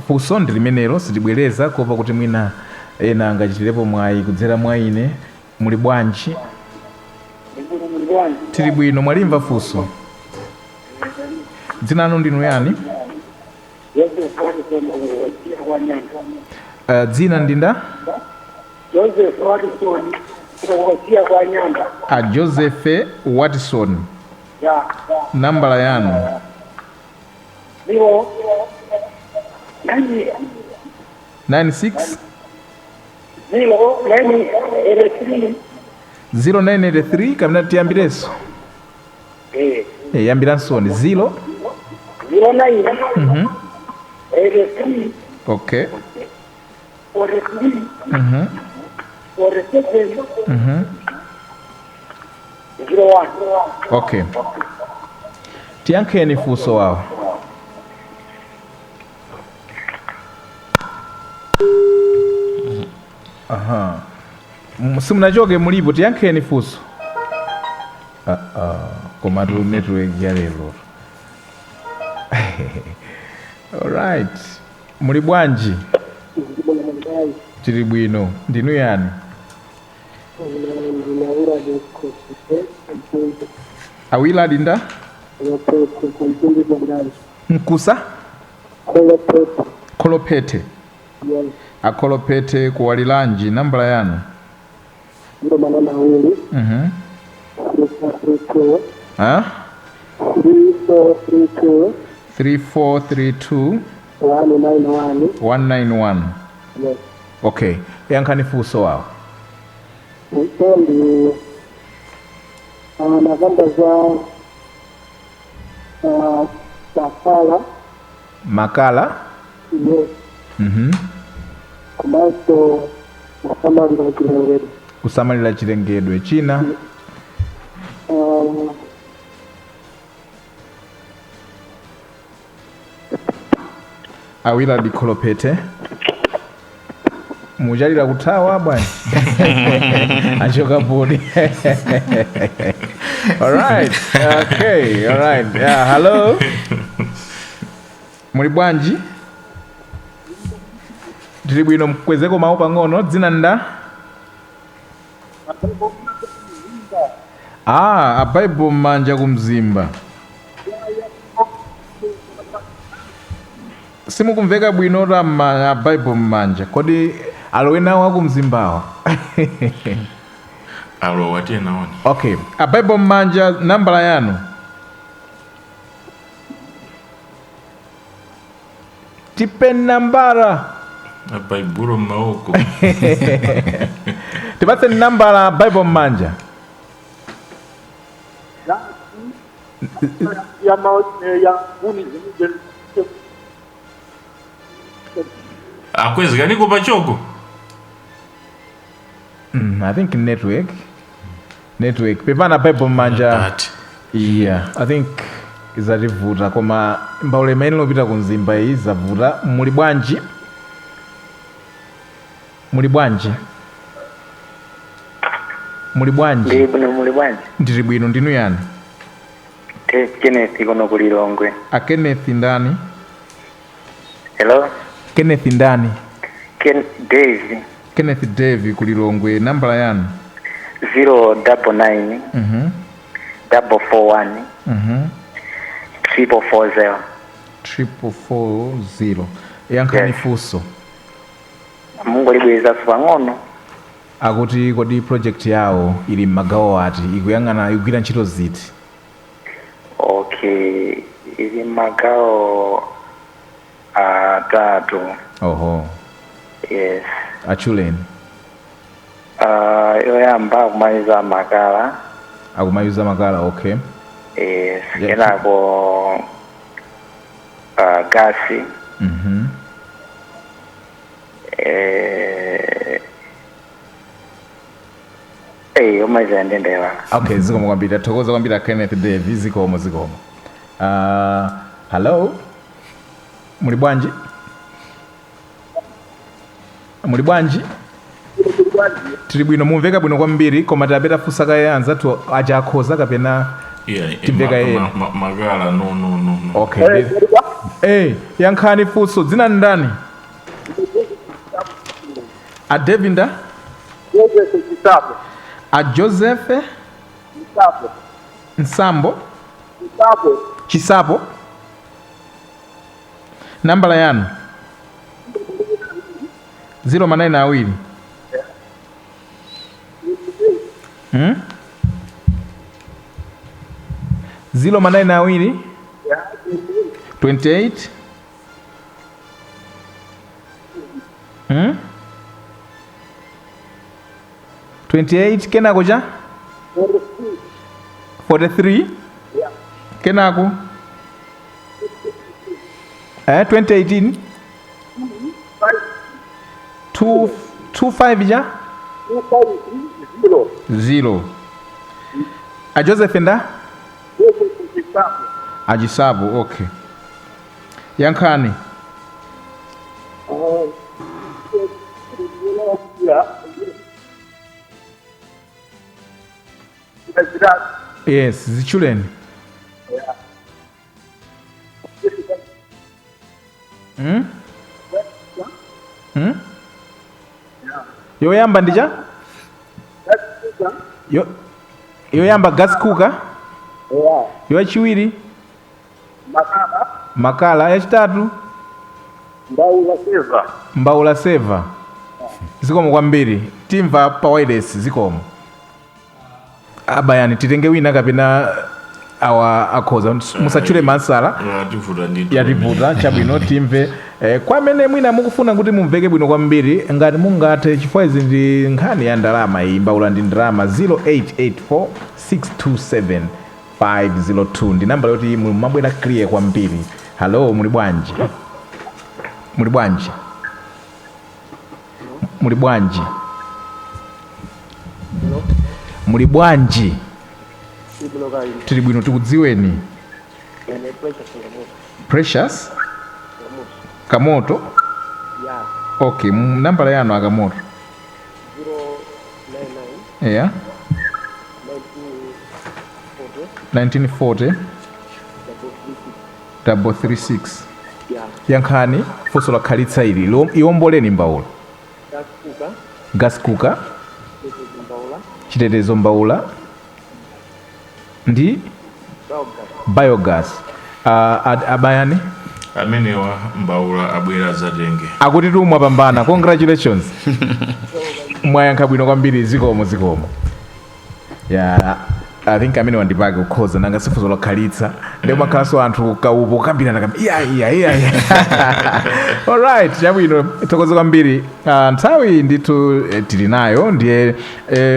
funso ndi limenelo, sitibwereza kuopa kuti mwina ena angachitirepo mwayi kudzera mwa ine. Muli bwanji? Tili bwino. Mwalimva funso? Dzina lanu ndinu yani? Dzina ndinda? Joseph Watson kutoka kwa Nyanda. A Joseph Watson. Ya. Nambala yanu? 0 9 96 0 9 3. 0983 kapena tiyambirenso? Eh. Yambiransoni 0. 0 9 83 Okay. 43 47 01. Okay, tiyankheni funso wawo. Aha. Simunachoke, mulipo. Tiyankheni funso. Ah, ah, komatu network ya lero. Alright, muli bwanji? Tili bwino. Ndinu yani? Awila dinda mkusa Kolopete. Akolopete kuwalilanji, nambala yanu? Ah? 3432 191. Okay, yankhani funso wawo. Ndi nagamba za makala. Makala. Yes. Komanso kusamalira chilengedwe. Kusamalira chilengedwe. China? Awila Dikolopete muchalira kuthawa bwana, achoka podi. Alright, okay, alright, yeah. Hello, muli bwanji? Tili bwino. Mkwezeko mawu pang'ono. Dzina nda? Abaibo mmanja kumzimba. Simukumveka bwino ta abaibo mmanja. Kodi alowe nawo akumzimbawa? Alowa, tiye naoni. Okay, abaibo mmanja, nambala yanu? Tipe nambala. Abaibulo m'maoko. Tipatse nambala, baibo mmanja. Ya ya kuni. Akwezi pachoko. I think network. Pepana, baibo mmanja. That. Yeah, I think izativuta, koma mbaula imene lopita ku Mzimba iyi zavuta. Muli bwanji? Muli bwanji? Muli bwanji? Ndili bwino, muli bwanji? Ndili bwino. Ndinu yani? Kenneth kuno kulilongwe. A Kenneth ndani? Hello. Kenneth ndani? Ken Dave. Kenneth Dave kulilongwe, nambala yanu? 099 441 440. 440. Yankhani Yes. funso. Mungolibwezanso pang'ono. Akuti kodi project yawo ili m'magawo ati, ikuyang'ana, ikugwira ntchito ziti? Okay, ili magawo atatu. Oho. Yes. Atchuleni. Yoyamba akumaliza makala. Akumayuza makala, okay. Yes. Kenako gasi. Yomaliza ndendela. Okay, zikomo kwambiri, tathokoza kwambiri a Kenneth Davis, zikomo, zikomo. Hello, muli bwanji? Muli bwanji? Tili bwino, mumveka bwino kwambiri, koma tapeta funsa kaye anzathu aja akhoza kapena Yeah, timveka yena. Makala, no, no, no, no. Okay. Yankhani funso, dzina ndani? A Davinda? Joseph Chisapo. A Joseph Chisapo. Nsambo? Chisapo. Chisapo. Nambala yanu 0 manai awiri. 0 manai awiri 28. 28 kenako cha 43 kenako 2018 2 2 5 ja 0. A Joseph nda achisapo. Okay, yankhani. Yes, zitchuleni. Yoyamba ndija yoyamba gas cooker, yoyachiwiri makala, yachitatu Mbaula seva. Mbaula seva. Zikomo kwambiri, timva pa wireless, zikomo. Abayani, titenge wina kapena awa akhoza, musatchule mansala. Yativuta ndithu. Yativuta, chabwino, timve kwa amene mwina mukufuna kuti mumveke bwino kwambiri, ngati mungathe, chifukwa izi ndi nkhani ya ndalama iyi, mbaula ndi ndalama. 0884 627 502 ndi nambala yoti mumabwera clear kwambiri. Hello, muli bwanji? Muli bwanji? Muli bwanji? Muli bwanji? Tili bwino, tikudziweni. Precious Kamoto. Okay, nambala yanu akamoto? Yeah, 1940 336. Yankhani funso lakhalitsa ili. Iwomboleni mbaula. Gas cooker, chitetezo mbaula ndi biogas. Abayani. Amenewa mbaula abwera zatenge. Akuti tumwa pambana, congratulations, mwayankha bwino kwambiri, zikomo, zikomo. Ya, I think amene wandipake kukhoza, nanga sifunso lokhalitsa, ndi makhalanso anthu kaupo kukambirana kambi iya iya iya iya. Alright, chabwino, thokoza kwambiri. Nthawi ndithu tili nayo, ndiye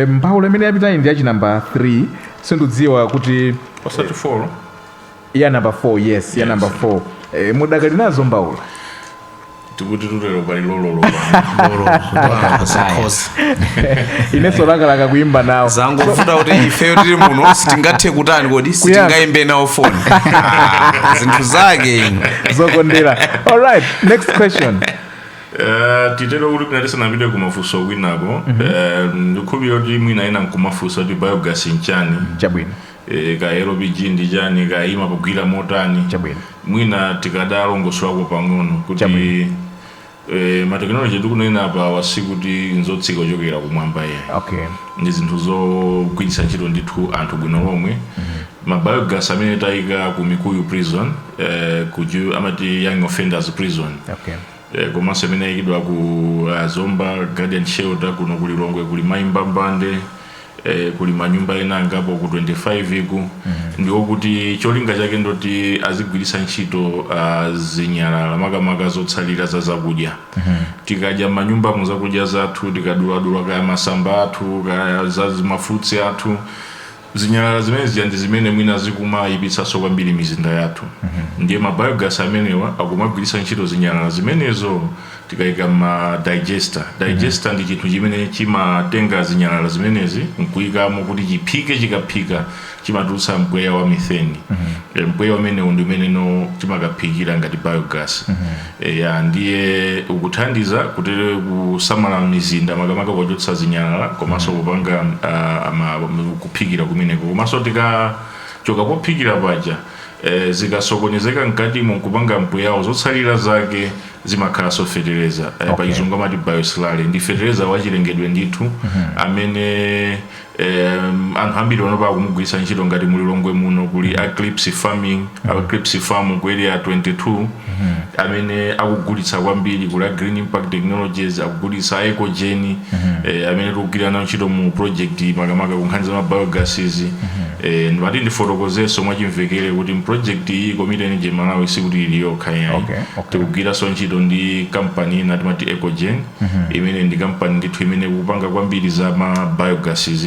mbaula imene yapitayi ndi yachi namba 3, sindidziwa kuti Osati 4? Ya namba 4, yes, ya namba 4. Mudakali nazo mbaula? Tikuti tutero pali lololo. Zakhoza. Inenso lakalaka kuimba nawo. Zangovuta kuti ifeyo tili muno sitingathe kutani kodi, sitingayimbe nawo foni. Ah, zinthu zake inu. Zokondera. Alright, next question. Titero kuti mwina tisanapite kumafunso kwinako, ndikukhulupirira kuti mwina ena nkumafunsa kuti biogas nchani. Chabwino. Ka LPG ndi chani, kayima kugwira motani. Chabwino. Mwina tikadalongosolako pang'ono kuti Chabwino. Matekinoloji tikunena apa wasikuti nzotsika kuchokera kumwamba iye. Ndi zinthu zogwiritsa ntchito ndithu anthu bwino lomwe. Ma biogas amene tayika ku Mikuyu Prison, ku amati Young Offenders Prison. Komanso imene yayikidwa ku Zomba Guardian Shelter, kuno kuli Lilongwe kuli Maimbambande, kuli manyumba ena angapo ku 25 iku. Ndiwo kuti cholinga chake ndoti azigwiritsa ntchito zinyalala, makamaka zotsalira za zakudya. Tikadya manyumba mu zakudya zathu, tikaduladula kaya masamba athu, kaya za ma fruits athu, zinyalala zimene zija ndi zimene mwina zikumayipitsanso kwambiri mizinda yathu. Ndiye ma biogas amenewa akumagwiritsa ntchito zinyalala zimenezo. Tikayika ma digester, digester ndi chinthu chimene chimatenga zinyalala zimenezi nkuyikamo kuti chiphike. Chikaphika chimatulutsa mpweya wa methane. Mpweya umenewu ndi umene no timakaphikira ngati biogas. Ya, ndiye ukuthandiza kutere kusamala mizinda, makamaka pochotsa zinyalala komanso kupanga kuphikira kumeneko. Komanso tikachoka pophikira paja, zikasokonezeka mkatimo nkupanga mpweyawo, zotsalira zake zimakhalanso fetereza. Pachizungu amati bioslurry. Ndi fetereza wachilengedwe ndithu amene anthu ambiri panopa akumugwiritsa ntchito. Ngati mu Lilongwe muno kuli Eclipse Farming, Eclipse Farm ku Area 22, amene akugulitsa kwambiri. Kuli a Green Impact Technologies akugulitsa, Ecogen, amene tikugwira nawo ntchito mu project, makamaka ku nkhani za ma biogases. Ndimati ndifotokozenso mwachimvekere kuti project iyi, Community Energy Malawi sikuti ili yokha yayi. Tikugwiranso ntchito ndi kampani ina timati Ecogen, imene ndi kampani ndithu imene ikupanga kwambiri za ma biogases.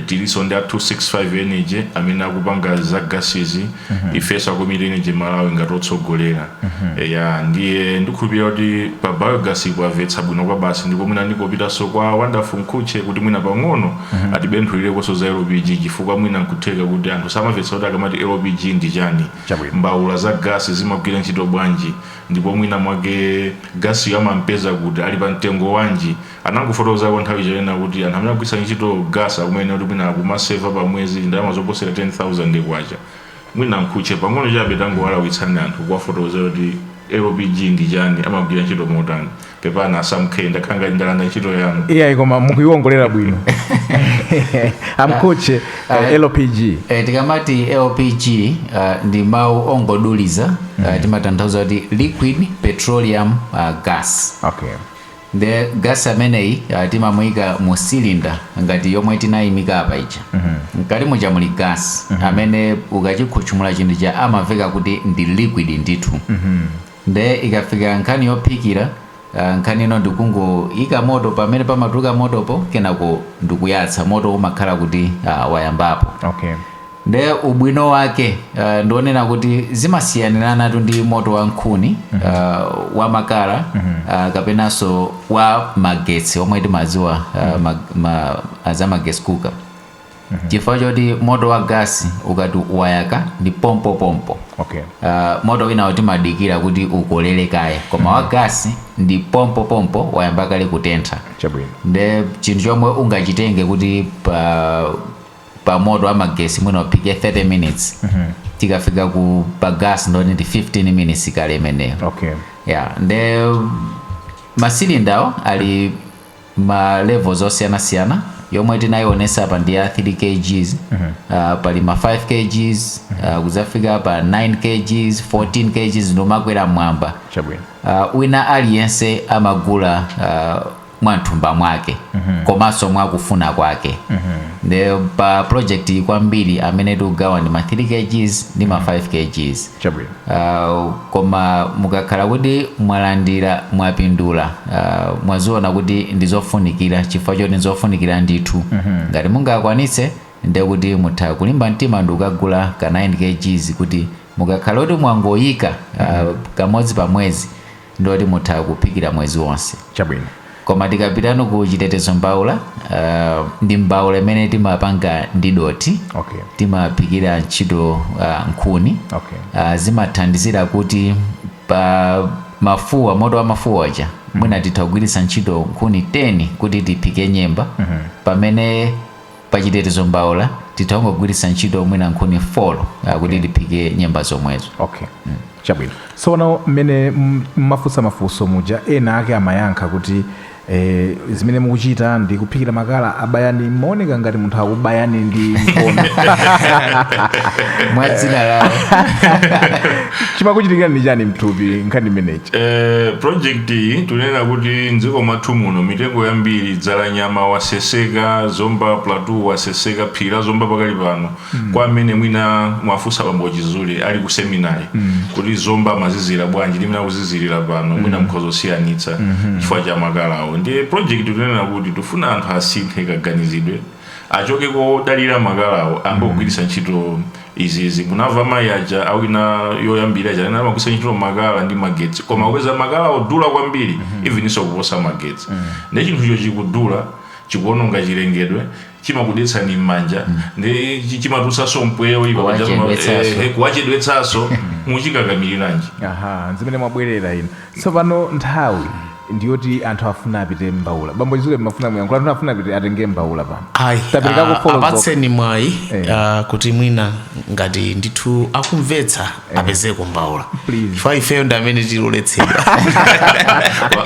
Tilinso ndi a 265 Energy amene akupanga za gases. Ifenso a Community Energy Malawi ngati otsogolera. Ya, ndiye ndikukhulupirira kuti pa biogas ikuamvetsa bwino kwa basi. Ndipo mwina ndikopitanso kwa Wonderful Mkhutche kuti mwina pang'ono atibenthulireko za LPG, chifukwa mwina nkutheka kuti anthu samamvetsa kuti akamati LPG ndi chani, mbawula za gasi zimagwira ntchito bwanji, ndipo mwina mwake gasiyo amampeza kuti ali pa mtengo wanji. Anangofotokozako nthawi chonena kuti anthu amene akugwiritsa ntchito gasi akumene kuti mwina akumaseva pa mwezi ndalama zoposera 10,000 kwacha. Mwina Mkhutche pang'ono chabe tangowalawitsani anthu kuwafotokozera kuti LPG ndi chani, amagwira ntchito motani. Pepana asamkhe, ndakhala ngati ndalanda ntchito yanu. Iyayi, koma mukuiwongolera bwino, amkhuche. LPG. Tikamati LPG, ndi mawu ongoduliza, timatanthauza kuti liquid petroleum gas. Nde gas ameneyi timamuyika mu cylinder ngati yomwe tinayimika apa ija. Mkati muja muli gas amene ukachikhutchumula chinthu cha amaveka kuti ndi liquid ndithu. Nde ikafika nkhani yophikira, nkhani ino ndikungoyika moto pamene pamatuluka motopo, kenako ndikuyatsa moto, umakhala kuti wayambapo. Nde ubwino wake ndionena kuti zimasiyanirana ndi moto wa nkhuni, wa makala, kapenanso wa magetsi omwe timadziwa, za magetsi cooker, chifukwa choti moto wa gasi ukati wayaka ndi pompopompo. Moto winawo timadikira kuti ukolere kaye, koma wa gasi ndi pompopompo, wayamba kale kutentha. Nde chinthu chomwe ungachitenge kuti pa moto wa magesi mwina uphike 30 minutes, tikafika ku pa gas ndoni ndi 15 minutes kale imeneyo. Yeah, nde masilindawo ali ma levels osiyanasiyana. Yomwe tinayionesa apa ndi ya 3 kgs. Pali ma 5 kgs, kudzafika pa 9 kgs, 14 kgs, ndomakwera mwamba. Wina aliyense amagula mwamthumba mwake komanso mwakufuna kwake. Nde pa project iyi kwambiri amene tikugawa ndi ma 3 kgs ndi ma 5 kgs. Koma mukakhala kuti mwalandira, mwapindula, mwaziona kuti ndizofunikira, chifukwa choti ndizofunikira ndithu, ngati mungakwanitse ndiye kuti mutha kulimba mtima ndi kukagula ka 9 kgs, kuti mukakhala kuti mwangoyika kamodzi pa mwezi, ndoti mutha kuphikira mwezi wonse. Koma tikapitano ku chitetezo mbawula, ndi mbawula imene timapanga ndi doti. Timaphikira ntchito nkhuni. Zimathandizira kuti pa mafuwa, moto wa mafuwa aja, mwina titha kugwiritsa ntchito nkhuni 10 kuti tiphike nyemba, pamene pachitetezo mbawula titha kungogwiritsa ntchito mwina nkhuni 4 kuti tiphike nyemba zomwezo. Okay, chabwino. Tsono mmene mmafunsa mafunso muja, ena ake amayankha kuti Zimene mukuchita ndi kuphikira makala abayani, maoneka ngati munthu akubayani ndi mkono. Mwa dzina lawo. Chimakuchitikira ndi chani mthupi nkhani imeneyi? Project iyi tunena kuti mdziko mwathu muno mitengo yambiri, Dzalanyama waseseka, Zomba Plateau waseseka, phiri la Zomba pakali pano, kwa amene mwina mwafunsa bambo Chizule ali ku seminary kuti Zomba amazizira bwanji limene akuzizirira pano, mwina mukhoza kusiyanitsa chifukwa cha makalawo. Ndiye project tunena kuti tifuna anthu asinthe kaganizidwe, achoke kodalira makalawo, ambogwiritsa ntchito izizi. Munamva mayi aja awina yoyambira aja anena amagwiritsa ntchito makala ndi magetsi, koma kupeza makala odula kwambiri, even inso kuposa magetsi. Ndi chinthucho chikudula, chikuononga chilengedwe, chimakudetsani m'manja, ndi chimatulutsanso mpweya oyipa. Kuwachedwetsanso. Kuwachedwetsanso. Muchikakamiriranji? Aha, zimene mwabwerera ino tsopano, nthawi ndiyoti anthu afuna apite mbaula. Bambo Chizule, mafuna muyankhula, anthu afuna apite atenge mbaula pano. Ayi. Taperekako follow zokha. Apatseni mwayi kuti mwina ngati ndithu akumvetsa apezeko mbaula. Please. Chifukwa ifeyo ndi amene tiloletsedwa.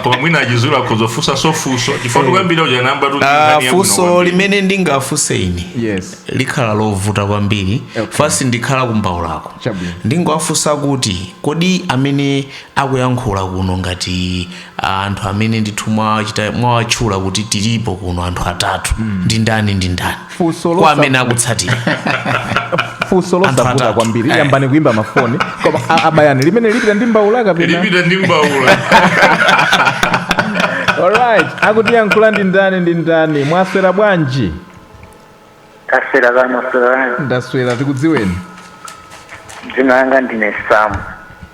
Koma mwina aChizule akhoza funso, chifukwa tikuyambira uja namba tu. Funso limene ndingafunse ine likhala lovuta kwambiri. First, ndikhala kumbaulako. Chabwino. Ndingowafunsa kuti kodi amene akuyankhula kuno ngati anthu amene ndithu mwawatchula kuti tilipo kuno anthu atatu, ndi ndani ndi ndani? Funso kwa amene akutsatira. Funso Anthu losavuta atatu. kwambiri. Yambani kuimba mafoni. Koma abayani, limene lipita ndi mbaula kapena? Lipita ndi mbaula. Alright, akutiyankhula ndi ndani ndi ndani? Mwaswera bwanji? Taswera kano, swera. Ndaswera, tikudziweni. Dzina langa ndine Sam.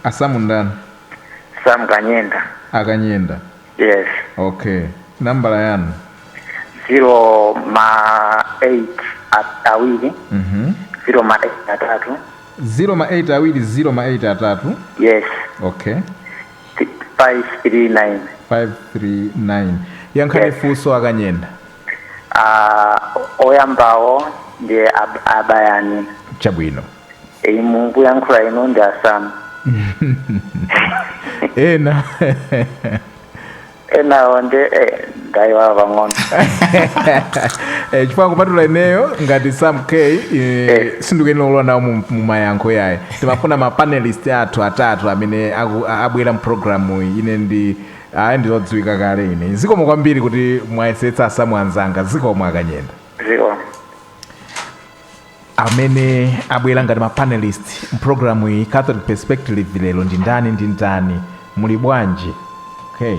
Asamu ndani? Sam Kanyenda. Akanyenda. Yes. Okay, nambala yanu? 0 ma 8 awiri 0 ma 8 atatu. 0 ma 8 awiri, 0 ma 8 atatu. Yes. Okay. 5 3 9. 539. Yankhani. Yes. Funso, Akanyenda. Oyambawo ndi abayani. Chabwino. Imu kuyankhula ino ndi Asamu. Ena? Enawo ndi ndayiwala pang'ono. Chifukwa kupatula ineyo ngati Sam K, sindikuyenera kulowa nawo mu mayankho yayi. Timafuna ma panelist athu atatu amene abwera mpulogalamu iyi. Ine ndi ayi ndizodziwika kale ine. Zikomo kwambiri kuti mwayesetsa, Asamu anzanga. Zikomo, Akanyenda. Ziko. Amene abwera ngati ma panelist mpulogalamu iyi, Catholic Perspective, lero ndi ndani ndi ndani? Muli bwanji? Okay,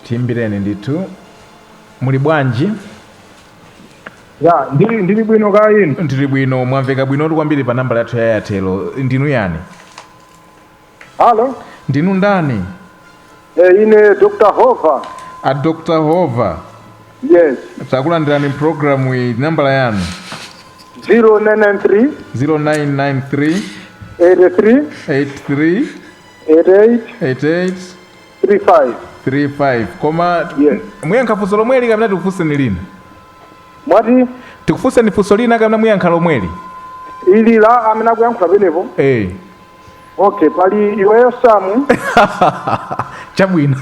tiyimbireni ndithu. Muli bwanji? Ya, ndili bwino, ka inu? Ndili bwino. Mwamveka bwinotu kwambiri pa nambala yathu ya Airtel. Ndinu yani? Halo. Ndinu ndani? Ine Dr. Hova. A Dr. Hova. Yes. Takulandirani programu iyi. Nambala yanu? 0993 0993 83 83 88 88 35. 35. Koma Yes. muyankha funso lomweli kapena tikufunseni lina? Mwati? Tikufunseni funso lina kapena muyankha lomweli? Ili la amene akuyankhula penepo? Eh. Okay, pali iweyo Samu, Chabwino.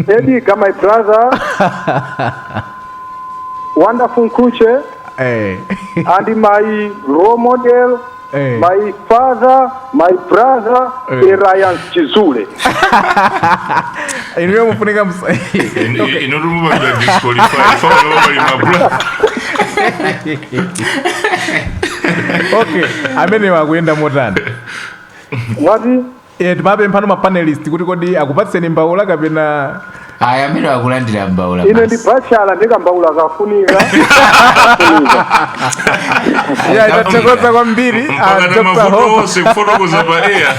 Ediga my brother, Wonderful Nkuche, and my role model, my father, my brother, Elias Chizule. Inuyo mufunika Inotumupangidwa disqualify faulopali mabra. Okay, amene wakuyenda motani? Mwati? Timapemphano ma panelist kuti kodi akupatseni mbaula kapena? Aya, amene wakulandira mbaula Ine ndi basi. bachala, ndikambaula kafunika. Ya, itathokoza kwambiri. Mpaka na Dr. mavuto Hova. onse kufotokoza pa air.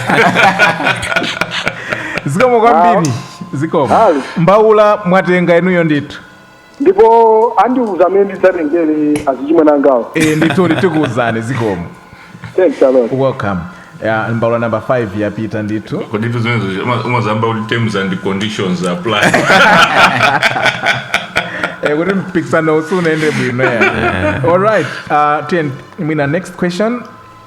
Zikomo kwambiri, zikomo. Halo. Mbaula mwatenga inuyo ndithu. Ndipo andiuza amene ndidzatengere azichimwe nangawo. Ndithu, tikuuzani. Zikomo. Thanks a lot. Welcome. Ya, mbaula number 5 yapita ndithu. Kodi zimenezo umazamba kuti terms and conditions apply. Kuti mpikisano usunaende bwino ya. Alright, ten mwina next question.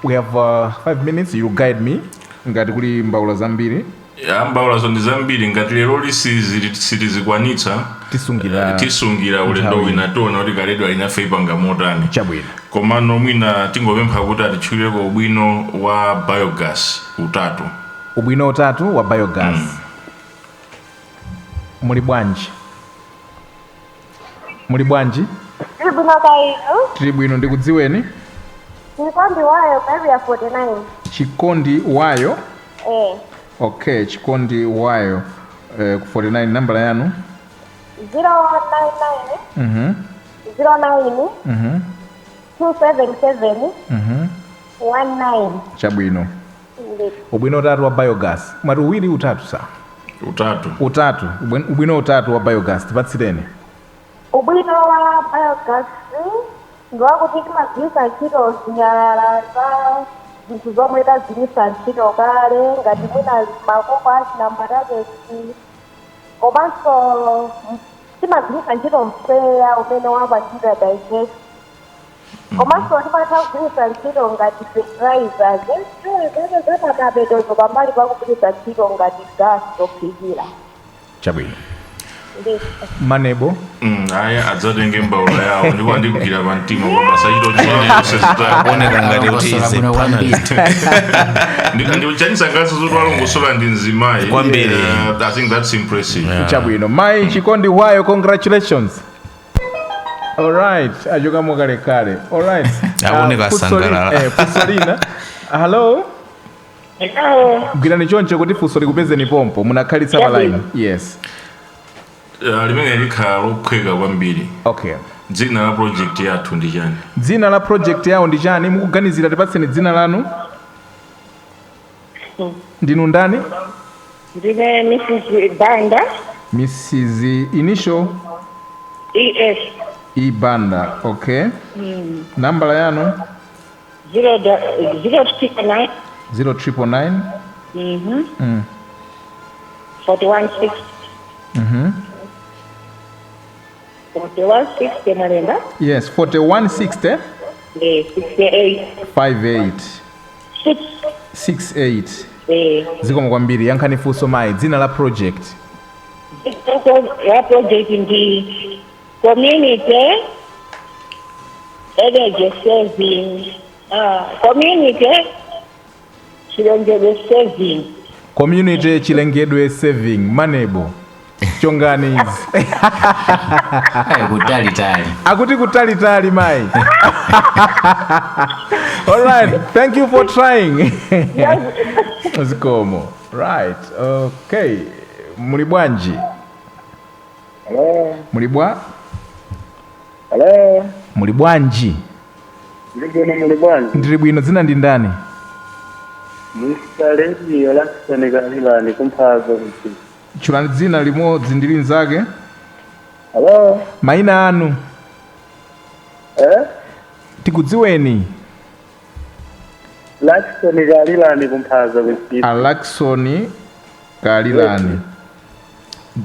We have 5 minutes, you guide me ngati kuli mbaula zambiri. Mbaulazo ndi zambiri. Ngati lero sitizikwanitsa, tisungira tisungira ulendo nthawi. wina, tiona kuti kaledo alinafe ipanga motani. Chabwino. Komano mwina tingopempha kuti atitchulireko ubwino wa biogas utatu. Ubwino utatu wa biogas. Muli bwanji? Muli bwanji? Tili bwino, kaya inu? Tili bwino, ndikudziweni. Chikondi Wayo, Area 49. Chikondi Wayo? Eh. Okay, Chikondi Wayo, ku 49. Nambala yanu? 099 09 277 19. Chabwino. Ubwino utatu wa biogas. Mwati uwiri, utatu sa? Utatu. Utatu. Ubwino utatu wa biogas, tipatsireni. Ubwino wa biogas ndiwakuti timagwiritsa ntchito zinyalala za zinthu zomwe tagwiritsa ntchito kale, ngati mwina makoko achinambatatesi, komanso timagwiritsa ntchito mpweya umene wapangidwa digest, komanso timatha kugwiritsa ntchito ngati fertilizer zake zapamapetozo, pambali pakugwiritsa ntchito ngati gas yophikira. Chabwino. Ndi Manebo. Aya, adzatenge mbaula yawo ndipo andigwira pamtima kwa masachito chonse. Akuoneka ngati kuti is a panelist. Ndichanisangalatsa zoti walongosola ndi mzimayi. Kwambiri. I think that's impressive. Chabwino. Mayi Chikondi Wayo, congratulations. Alright, achokamo kalekale. Alright. Akuoneka asangalala. Funso lina. Hello. Hello. Gwirani choncho kuti funso likupezeni pompo, munakhalitsa pa line. Yes. Limene likhala lophweka kwambiri. Okay. Dzina la project yathu ndi chani? Dzina la project yawo ndi chani? Mukuganizira, tipatseni dzina lanu. Ndinu ndani? Ndine Mrs. Banda. Mrs. Initial? ES. E Banda, okay. Nambala yanu? 0 0 9 0999. 41 6. 41 60 malemba. Yes, 4160. 68. 58. 6. 68. Eh. Zikomo kwambiri. Yankhani funso mayi, dzina la project. Ya project ndi community energy saving, community chilengedwe saving. Community chilengedwe saving. Manebo, chongani izi. Kutalitali. Akuti kutalitali mayi. Alright, thank you for trying. Zikomo. Right, okay. Muli bwanji? Hello. Muli bwa? Hello. Muli bwanji? Ndili muli bwanji? Ndili bwino. Dzina ndi ndani? Mr. Radio Lakson Kalilani kumphazo kuti. Tchulani dzina limodzi ndi linzake. Hello. Mayina anu. Eh? Tikudziweni. Lakson Kalilani kumphazo kuti. Alaksoni Kalilani.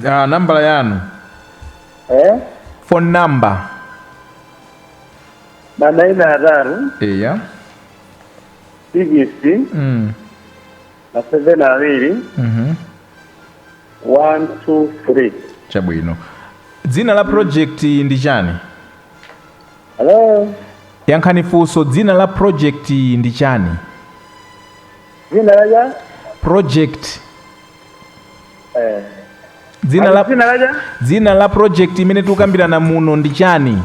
Nambala yanu? Eh? Phone number. 9 3. Eya. 6. Na 7 2. 1 2 3. Chabwino. Dzina la project ndi chani? Hello. Yankhani funso, dzina la project ndi chani? Dzina la Project. Eh. Dzina la Dzina la Dzina la project imene tikukambirana muno ndi chani?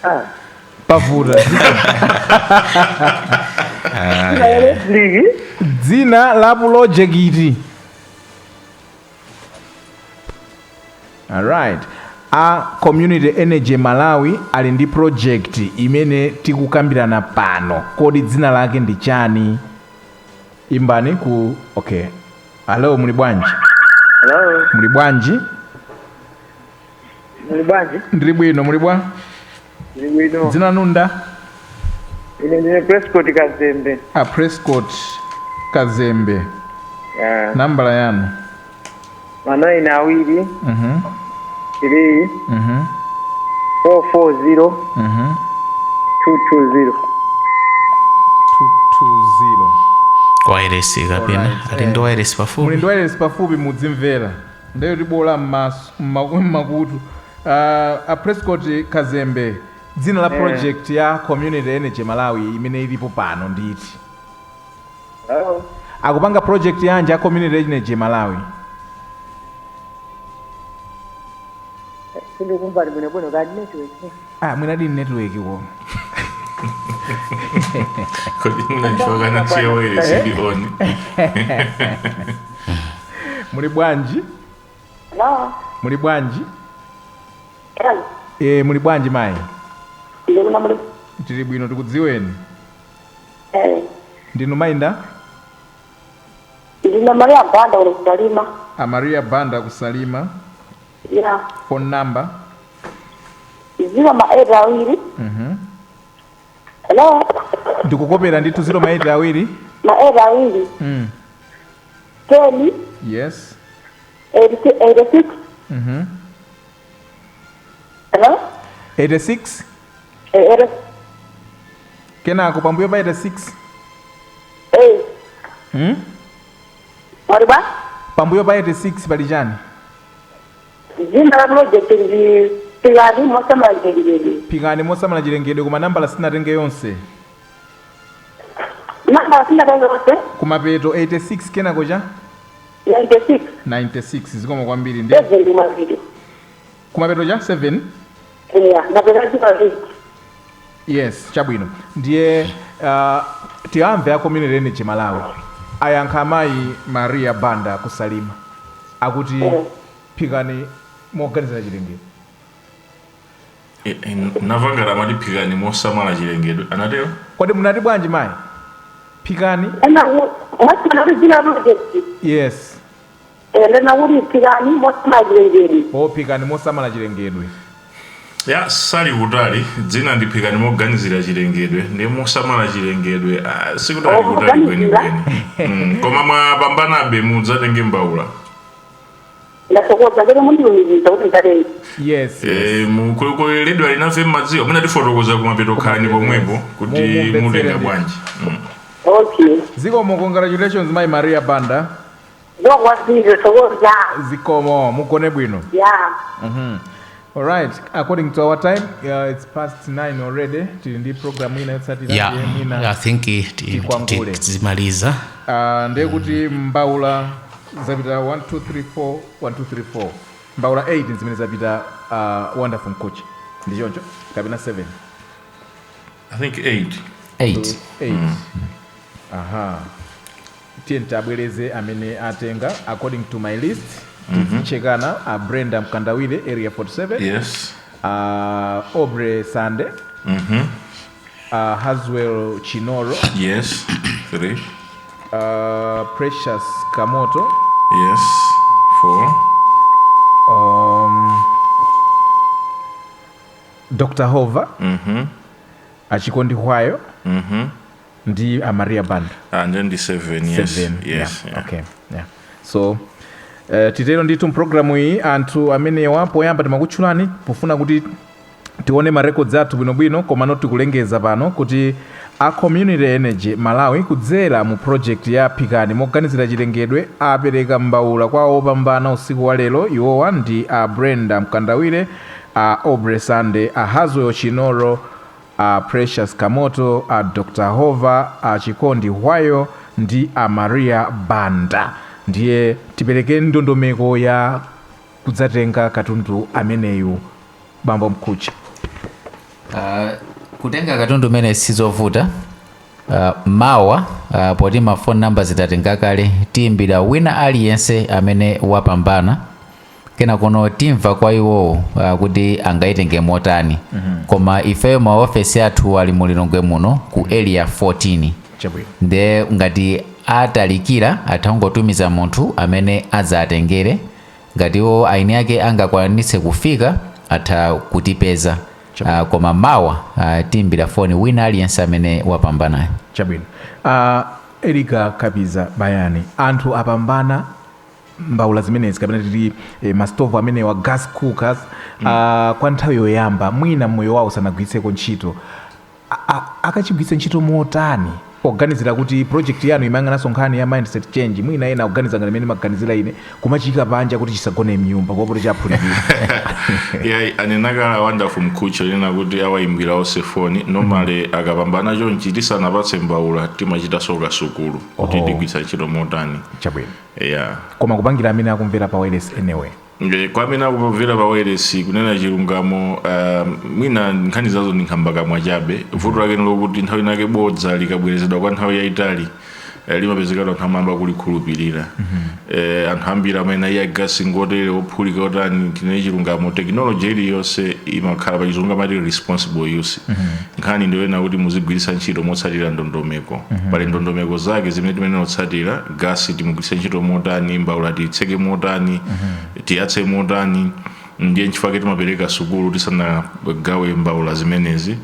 Ah. Pavuta. Dzina la ligi. Dzina la project. Alright, a Community Energy Malawi ali ndi project imene tikukambirana pano. Kodi dzina lake ndi chani? Imbani ku, okay. Hello, muli bwanji? Hello. Muli bwanji? Muli bwanji? Ndili bwino, muli bwa? Ndili bwino. Dzina nunda? Ine ndine Prescott Kazembe. A Prescott Kazembe. Yeah. Nambala yanu? 9 2. 3. 4 4 0. 2 2 0. 220. Wairesi kapena Alright, ali ndi wairesi pafupi. Muli ndi wairesi pafupi, mudzimvera ndeyo tibola mmakutu. A Prescott Kazembe, dzina la project ya Community Energy Malawi imene ilipo pano nditi? Hello? Akupanga project yanji ya Community Energy Malawi? Sindikumva bwinobwino, kani network. Ah, mwinadi network ko. Kodi munachokana chiya wairesi ili on? Muli bwanji? Hello? Muli bwanji? Hello? E, muli bwanji mayi? Ndikuna muli. Tili bwino, tikudziweni? Ndinu mayinda? Ndina Maria Banda kuno kuSalima. A Maria Banda kuSalima. Yeah. Phone number? 0 ma 8 awiri. Hello? Ndikukopera ndithu, 0 ma 8 awiri. Ma 8 awiri. 10. 86. 86. Hello? 86. 86. Kenako pambuyo pa 86? 8. Mwati bwa? Pambuyo pa 86 pali chani? Dzina la project ndi Phikani Mosamala Chilengedwe. Phikani Mosamala Chilengedwe, koma nambala sinatenge yonse. Nambala sinatenge yonse? Kumapeto 86, kenako cha? 96. 96, zikomo kwambiri ndi 7 kumapeto. Kumapeto cha 7? Yeah, napeza chipaviti. Yes, chabwino. Ndiye tiyamve a Community Energy Malawi ayankha amayi Maria Banda kuSalima akuti phikani moganizira chilengedwe. Navangala amati phikani mosamala chilengedwe, anatero? Kodi munati bwanji mayi? Phikani? Mwasimana kuti dzina la project. Ndena kuti phikani mosamala chilengedwe. O, phikani mosamala chilengedwe. Ya, sali kutali, dzina ndi phikani moganizira chilengedwe ndi mosamala chilengedwe, ah, sikutali Oh, kutali moganizira. kwenikweni. Koma mwapambanabe, mudzatenge mbawula. Ndathokoza, ngeke mundilumikiza kuti nditenge. Yes. Mukuleredwa linafe mmadziwa mwina tifotokoza kumapeto, khani pomwepo kuti Mumvetsere mutenga ndithu. bwanji. Okay. Zikomo, congratulations mayi Maria Banda. Ndokwazile, thokoza. Zikomo, mugone bwino. Yeah. Alright, according to our time, it's past 9 already. Tili ndi program ina yotsatira. Yeah. Ndiye mwina I think tikwangule. tizimaliza. Ndiye kuti mbawula zapita 1 2 3 4 1 2 3 4, mbawula 8 zimene zapita Wonderful Mkhutche, ndi choncho kapena 7? I think 8. 8. 8, aha. Tiye tabwereze amene atenga according to my list, tizichekana. A Brenda Mkandawire, Area 47. Aubrey Sande. Haswell Chinoro. Yes, 3. Precious Kamoto. Yes, 4. Dr Hova. Achikondi Hwayo. Ndi a Maria Banda. And then the 7, yes. Seven. Yes. Yeah. Yeah. Okay, yeah. So titero ndithu mpulogalamu iyi, anthu amenewa poyamba timakutchulani pofuna kuti tione ma records athu bwinobwino, koma tikulengeza pano kuti a Community Energy Malawi kudzera mu project ya Phikani Moganizira Chilengedwe apereka mbawula kwa opambana usiku wa lero. Iwowa ndi a Brenda Mkandawire, a Aubrey Sande, a Haswell Chinoro, a Precious Kamoto, a Dr Hova, a Chikondi Hwayo ndi a Maria Banda. Ndiye tipereke ndondomeko ya kudzatenga katundu ameneyu, bambo Mkhuchi. Kutenga katundu umene sizovuta. Mawa, poti ma phone numbers tatenga kale, tiyimbira wina aliyense amene wapambana, kena kuno timva kwa iwowo kuti angayitenge motani. Koma ifeyo maofesi athu ali mu Lilongwe muno ku Area 14. Nde ngati atalikira atha kungotumiza munthu amene adzatengere. Ngati iwo aini ake angakwanitse kufika, atha kutipeza. Koma mawa tiyimbira foni wina aliyense amene wapambanayo. Chabwino. Erika Kapiza Bayani, anthu apambana mbawula zimenezi kapena titi mastovu amenewa, gas cookers, kwa nthawi yoyamba mwina mmoyo wawo sanagwiritseko ntchito. Akachigwiritse ntchito motani Poganizira kuti project yanu imayang'ananso nkhani ya mindset change, mwina ena akuganiza ngati imene maganizira ine, kumachika panja kuti chisagone mnyumba kuopa chaphulikira. Yeah, anenakala Wonderful Mkhutche lina kuti awayimbira onse foni. Normally akapambana chonchi, tisanapatse mbawula timachitanso kasukulu kuti tigwiritsa ntchito motani. Chabwino. Yeah. Koma kupangira amene akumvera pa wireless anyway. Kwa amene akumvera pa wireless, kunena chilungamo, mwina nkhani zazo ndi nkhambakamwa chabe. Vuto lake ndilokuti nthawi inake bodza likabwerezedwa kwa nthawi yayitali, limapezeka anthu amayamba kulikhulupirira. Anthu ambiri amene iye gasi ngotere ophulika otani. Tinene chilungamo, technology iliyonse imakhala, pachizungu amati responsible use. Nkhani ndiyoyena kuti muzigwiritsa ntchito motsatira ndondomeko. Pali ndondomeko zake zimene timene otsatira: gasi timugwiritse ntchito motani, mbawula tiyitseke motani, tiyatse motani. Ndiye nchifukwa timapereka sukulu tisanagawe mbawula zimenezi,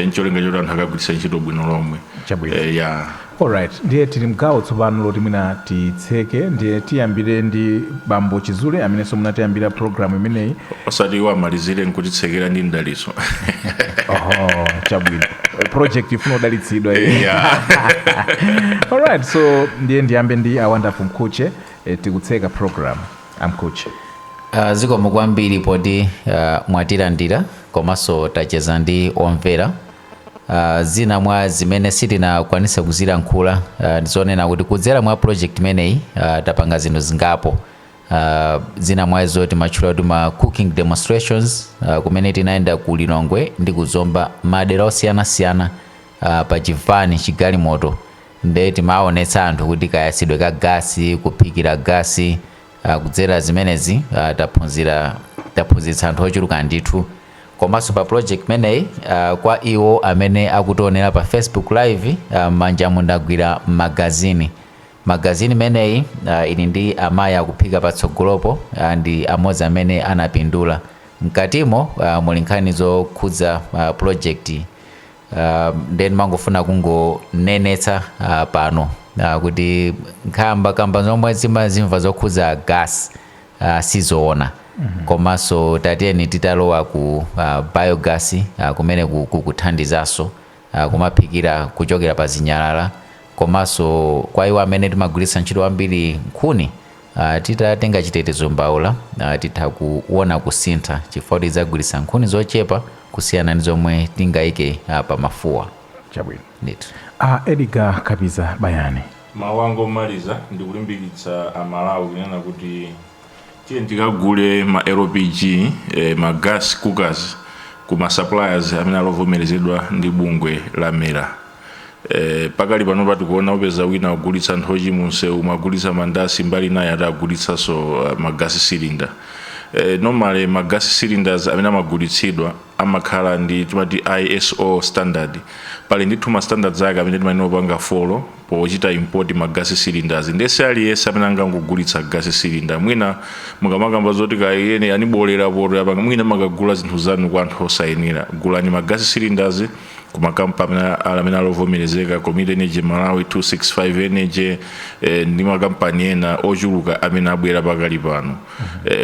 ncholinga choti anthu akagwiritsa ntchito bwino lomwe. Chabwino. Ya. Alright, ndiye tili mgawo tsopano loti mwina titseke. Ndiye tiyambire ndi bambo Chizule amenenso munatiyambira programu imeneyi. Osati iwo amalizire nkutitsekera ndi mdalitso. Oho, chabwino, project ifuna udalitsidwa iyi. Yeah. Alright, so ndiye ndiyambe ndi a Wonderful Mkhutche. Tikutseka program, amkhutche. Zikomo kwambiri poti mwatilandira komanso tacheza ndi omvera. Zina mwa zimene sitinakwanise kuzilankhula ndizonena kuti kudzera mwa project imeneyi tapanga zinthu zingapo. Zina mwazo timatchula kuti ma cooking demonstrations, kumene tinayenda ku Lilongwe ndi kuzomba madera osiyanasiyana pa chivani chigalimoto, nde timaonetsa anthu kuti kayasidwe ka gasi, kuphikira gasi. Kudzera zimenezi taphunzira, taphunzitsa anthu ochuluka ndithu. Komanso pa project imeneyi, kwa iwo amene akutionera pa Facebook Live, m'manja mundagwira magazini. Magazini imeneyi ili ndi amayi akuphika patsogolopo, ndi amodzi amene anapindula. Mkatimo muli nkhani zokhudza project. Then mangofuna kungonenetsa pano kuti nkhamba kamba zomwe zimazimva zokhudza gas sizoona. Komanso tatiyeni titalowa ku biogas, kumene kukuthandizanso kumaphikira kuchokera pa zinyalala. Komanso kwa iwo amene timagwiritsa ntchito kwambiri nkhuni, titatenga chitetezo mbawula, titha kuona kusintha chifukwa tidzagwiritsa nkhuni zochepa kusiyana ndi zomwe tingayike pa mafuwa. Chabwino. Ndithu. A Edgar Kapiza Bayani. Mawu anga omaliza ndikulimbikitsa Amalawi kunena kuti tiye tikagule ma LPG, ma gas cookers ku ma suppliers amene alovomerezedwa ndi bungwe la MERA. Pakali pano tikuona upeza wina agulitsa nthochi munsewu, mwagulitsa mandasi, mbali naye ati agulitsanso ma gas cylinder. Normally ma gas cylinders amene amagulitsidwa amakhala ndi timati ISO standard. Pali ndithu ma standards ake amene timayenera kupanga follow pochita import ma gas cylinders. Ndese aliyense amene angangogulitsa gas cylinder, mwina mukamakamba zoti kayene anibolera poto yapanga, mwina makagula zinthu zanu kwa anthu osayenera. Gulani ma gas cylinders ku makampani amene alovomerezeka, Community Energy Malawi, 265 Energy, ndi makampani ena ochuluka amene abwera pakali pano.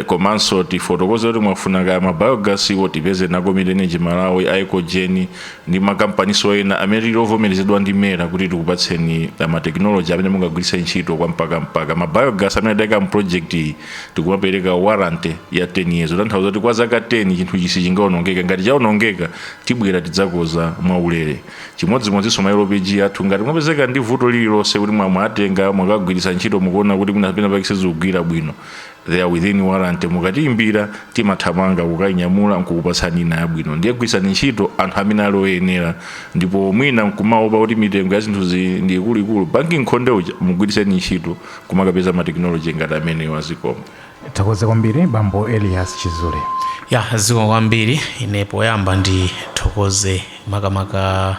Komanso tifotokoze kuti mwafuna kaya ma biogas iwo, tipeze na Community Energy Malawi, Ecogen ndi makampaniso ena amene tili ovomerezedwa ndi MERA kuti tikupatseni ma technology amene mungagwiritse ntchito kwa mpaka mpaka. Ma biogas amene adayika mu project iyi tikumapereka warranty ya 10 years, kutanthauza kuti kwa zaka 10 chinthu ichi sichingaonongeka. Ngati chaonongeka, tibwera tidzakoza mwaulere. Chimodzimodzinso ma LPG athu, ngati mwapezeka ndi vuto lililonse kuti mwamwatenga, mwakagwiritsa ntchito, mukuona kuti mwina pena pake sizikugwira bwino, they are within warranty. Mukatiyimbira, timathamanga kukayinyamula nkukupatsani ina yabwino. Ndiye gwiritsani ntchito anthu amene ali oyenera. Ndipo mwina nkumaopa kuti mitengo ya zinthu ndi ikuluikulu, banki nkhonde uja mugwiritseni ntchito kumakapeza ma technology ngati amenewo. Azikomo. Thokoze kwambiri, bambo Elias Chizule. Ya, zikomo kwambiri. Ine poyamba ndithokoze makamaka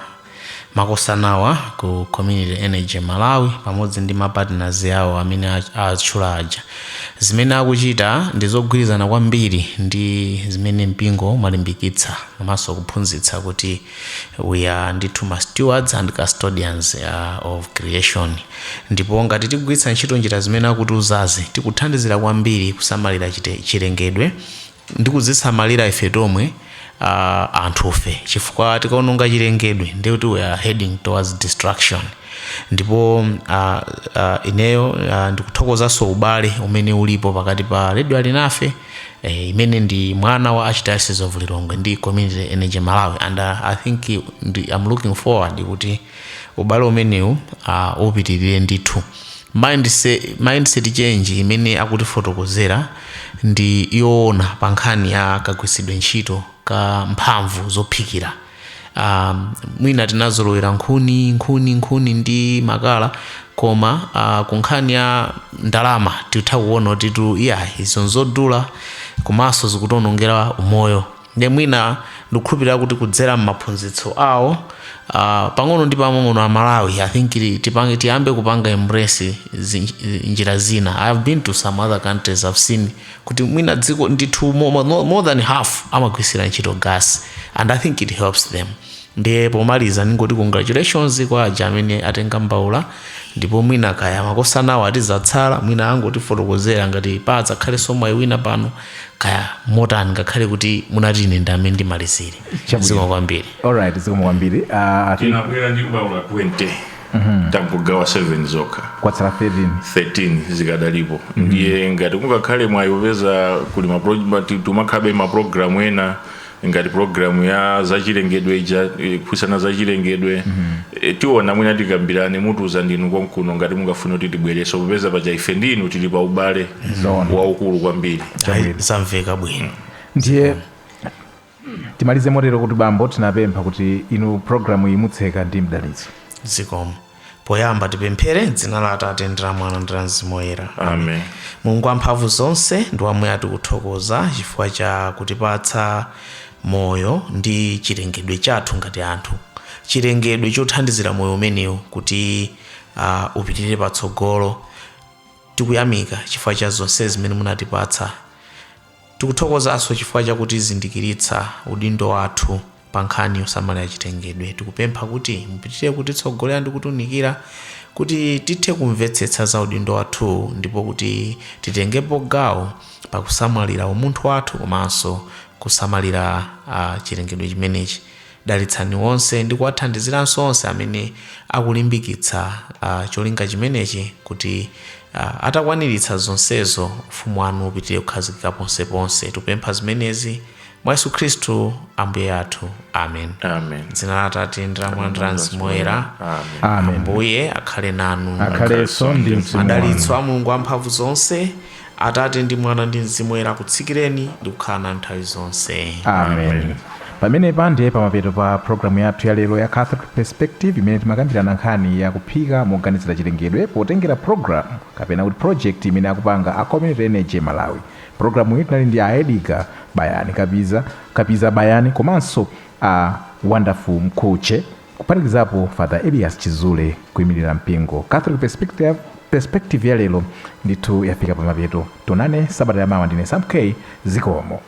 makosanawa ku Community Energy Malawi pamodzi ndi ma partners awo amene atchula aja. Zimene akuchita ndi zogwirizana kwambiri ndi zimene mpingo umalimbikitsa komanso kuphunzitsa kuti we are ndithu ma stewards and custodians of creation. Ndipo ngati tigwiritsa ntchito njira zimene akutiuzazi, tikuthandizira kwambiri kusamalira chilengedwe ndi kuzisamalira ife tomwe. Anthufe, chifukwa tikaononga chilengedwe, ndikuti we are heading towards destruction. Ndipo ineyo ndikuthokozanso ubale umene ulipo pakati pa Radio Alinafe, imene ndi mwana wa Archdiocese of Lilongwe, ndi Community Energy Malawi, and I think I'm looking forward kuti ubale umenewu upitirire ndithu. Mindset change imene akutifotokozera ndi yoona pa nkhani ya kagwiritsidwe ntchito ka mphamvu zophikira. Mwina tinazolowera nkhuni, nkhuni, nkhuni ndi makala, koma ku nkhani ya ndalama titha kuona kuti tu iya, izo nzodula komanso zikutionongera umoyo. Ndiye mwina ndikukhulupirira kuti kudzera m'maphunzitso awo, pang'ono ndi pang'ono Amalawi, I think tipange, tiyambe kupanga embrace njira zina. I have been to some other countries, I've seen kuti mwina dziko ndithu more than half amagwirisira ntchito gas, and I think it helps them. Ndiye pomaliza ndingoti congratulations kwa aja amene atenga mbawula, ndipo mwina kaya makosanawo atizatsala, mwina angotifotokozera ngati padzakhalenso mwayi wina pano kaya motani, ngakhale kuti munati ine ndi amene ndimalizire. Chabwino. Zikomo kwambiri. Alright, zikomo kwambiri. Tinabwera ndi mbawula 20, tangogawa 7 zokha. Kwatsala 13. 13 zikadalipo. Ndiye ngati kungakhale mwayi, popeza kuli tumakhabe mapulogalamu ena ngati programu ya zachilengedwe ija, kuphunzitsana zachilengedwe, tiona mwina tikambirane, mutiuza ndinu konkuno ngati mungafune kuti tibwereso, popeza paja ife ndinu tili pa ubale Zoona. waukulu kwambiri. Ayi, zamveka bwino. Ndiye timalize motero kuti, bambo, tinapempha kuti inu programu iyi mutseka ndi mdalitso. Zikomo. Poyamba tipemphere. Dzina la Atate ndi la Mwana ndi la Mzimu Woyera. Amen. Mulungu wamphamvu zonse ndi wamuyaya, tikuthokoza chifukwa cha kutipatsa moyo ndi chilengedwe chathu ngati anthu, chilengedwe chothandizira moyo umenewu kuti upitirire patsogolo. Tikuyamika chifukwa cha zonse zimene munatipatsa. Tikuthokozanso chifukwa chakutizindikiritsa udindo wathu pa nkhani yosamalira chilengedwe. Tikupempha kuti mupitirire kutitsogolera ndi kutiunikira kuti tithe kumvetsetsa za udindo wathu, ndipo kuti titengepo gawo pakusamalira umunthu wathu komanso kusamalira chilengedwe chimenechi. Dalitsani onse ndi kuwathandiziranso onse amene akulimbikitsa cholinga chimenechi, kuti atakwaniritsa zonsezo, ufumu wanu upitirire kukhazikika ponseponse. Tikupempha zimenezi mwa Yesu Khristu Ambuye athu. Amen. Amen. Dzina la Atate ndi la Mwana ndi la Mzimu Woyera. Amen. Amen. Ambuye akhale nanu. Akhalenso ndi mzimu wanu. Madalitso a Mulungu amphamvu zonse, Atate ndi Mwana ndi Mzimu Woyera, akutsikireni ndi kukhala nanu nthawi zonse. Amen. Pamenepa ndiye pamapeto pa programu yathu ya lero ya Catholic Perspective, imene timakambirana nkhani ya kuphika moganizira chilengedwe potengera program kapena kuti project imene akupanga a Community Energy Malawi. Programu iyi tinali ndi a Edgar Bayani Kapiza, Kapiza Bayani, komanso a Wonderful Mkhutche, kuphatikizapo Father Elias Chizule kuyimirira mpingo. Catholic Perspective ya lero ndithu yafika pamapeto. Tionane sabata yamawa. Ndine Sam K. Zikomo.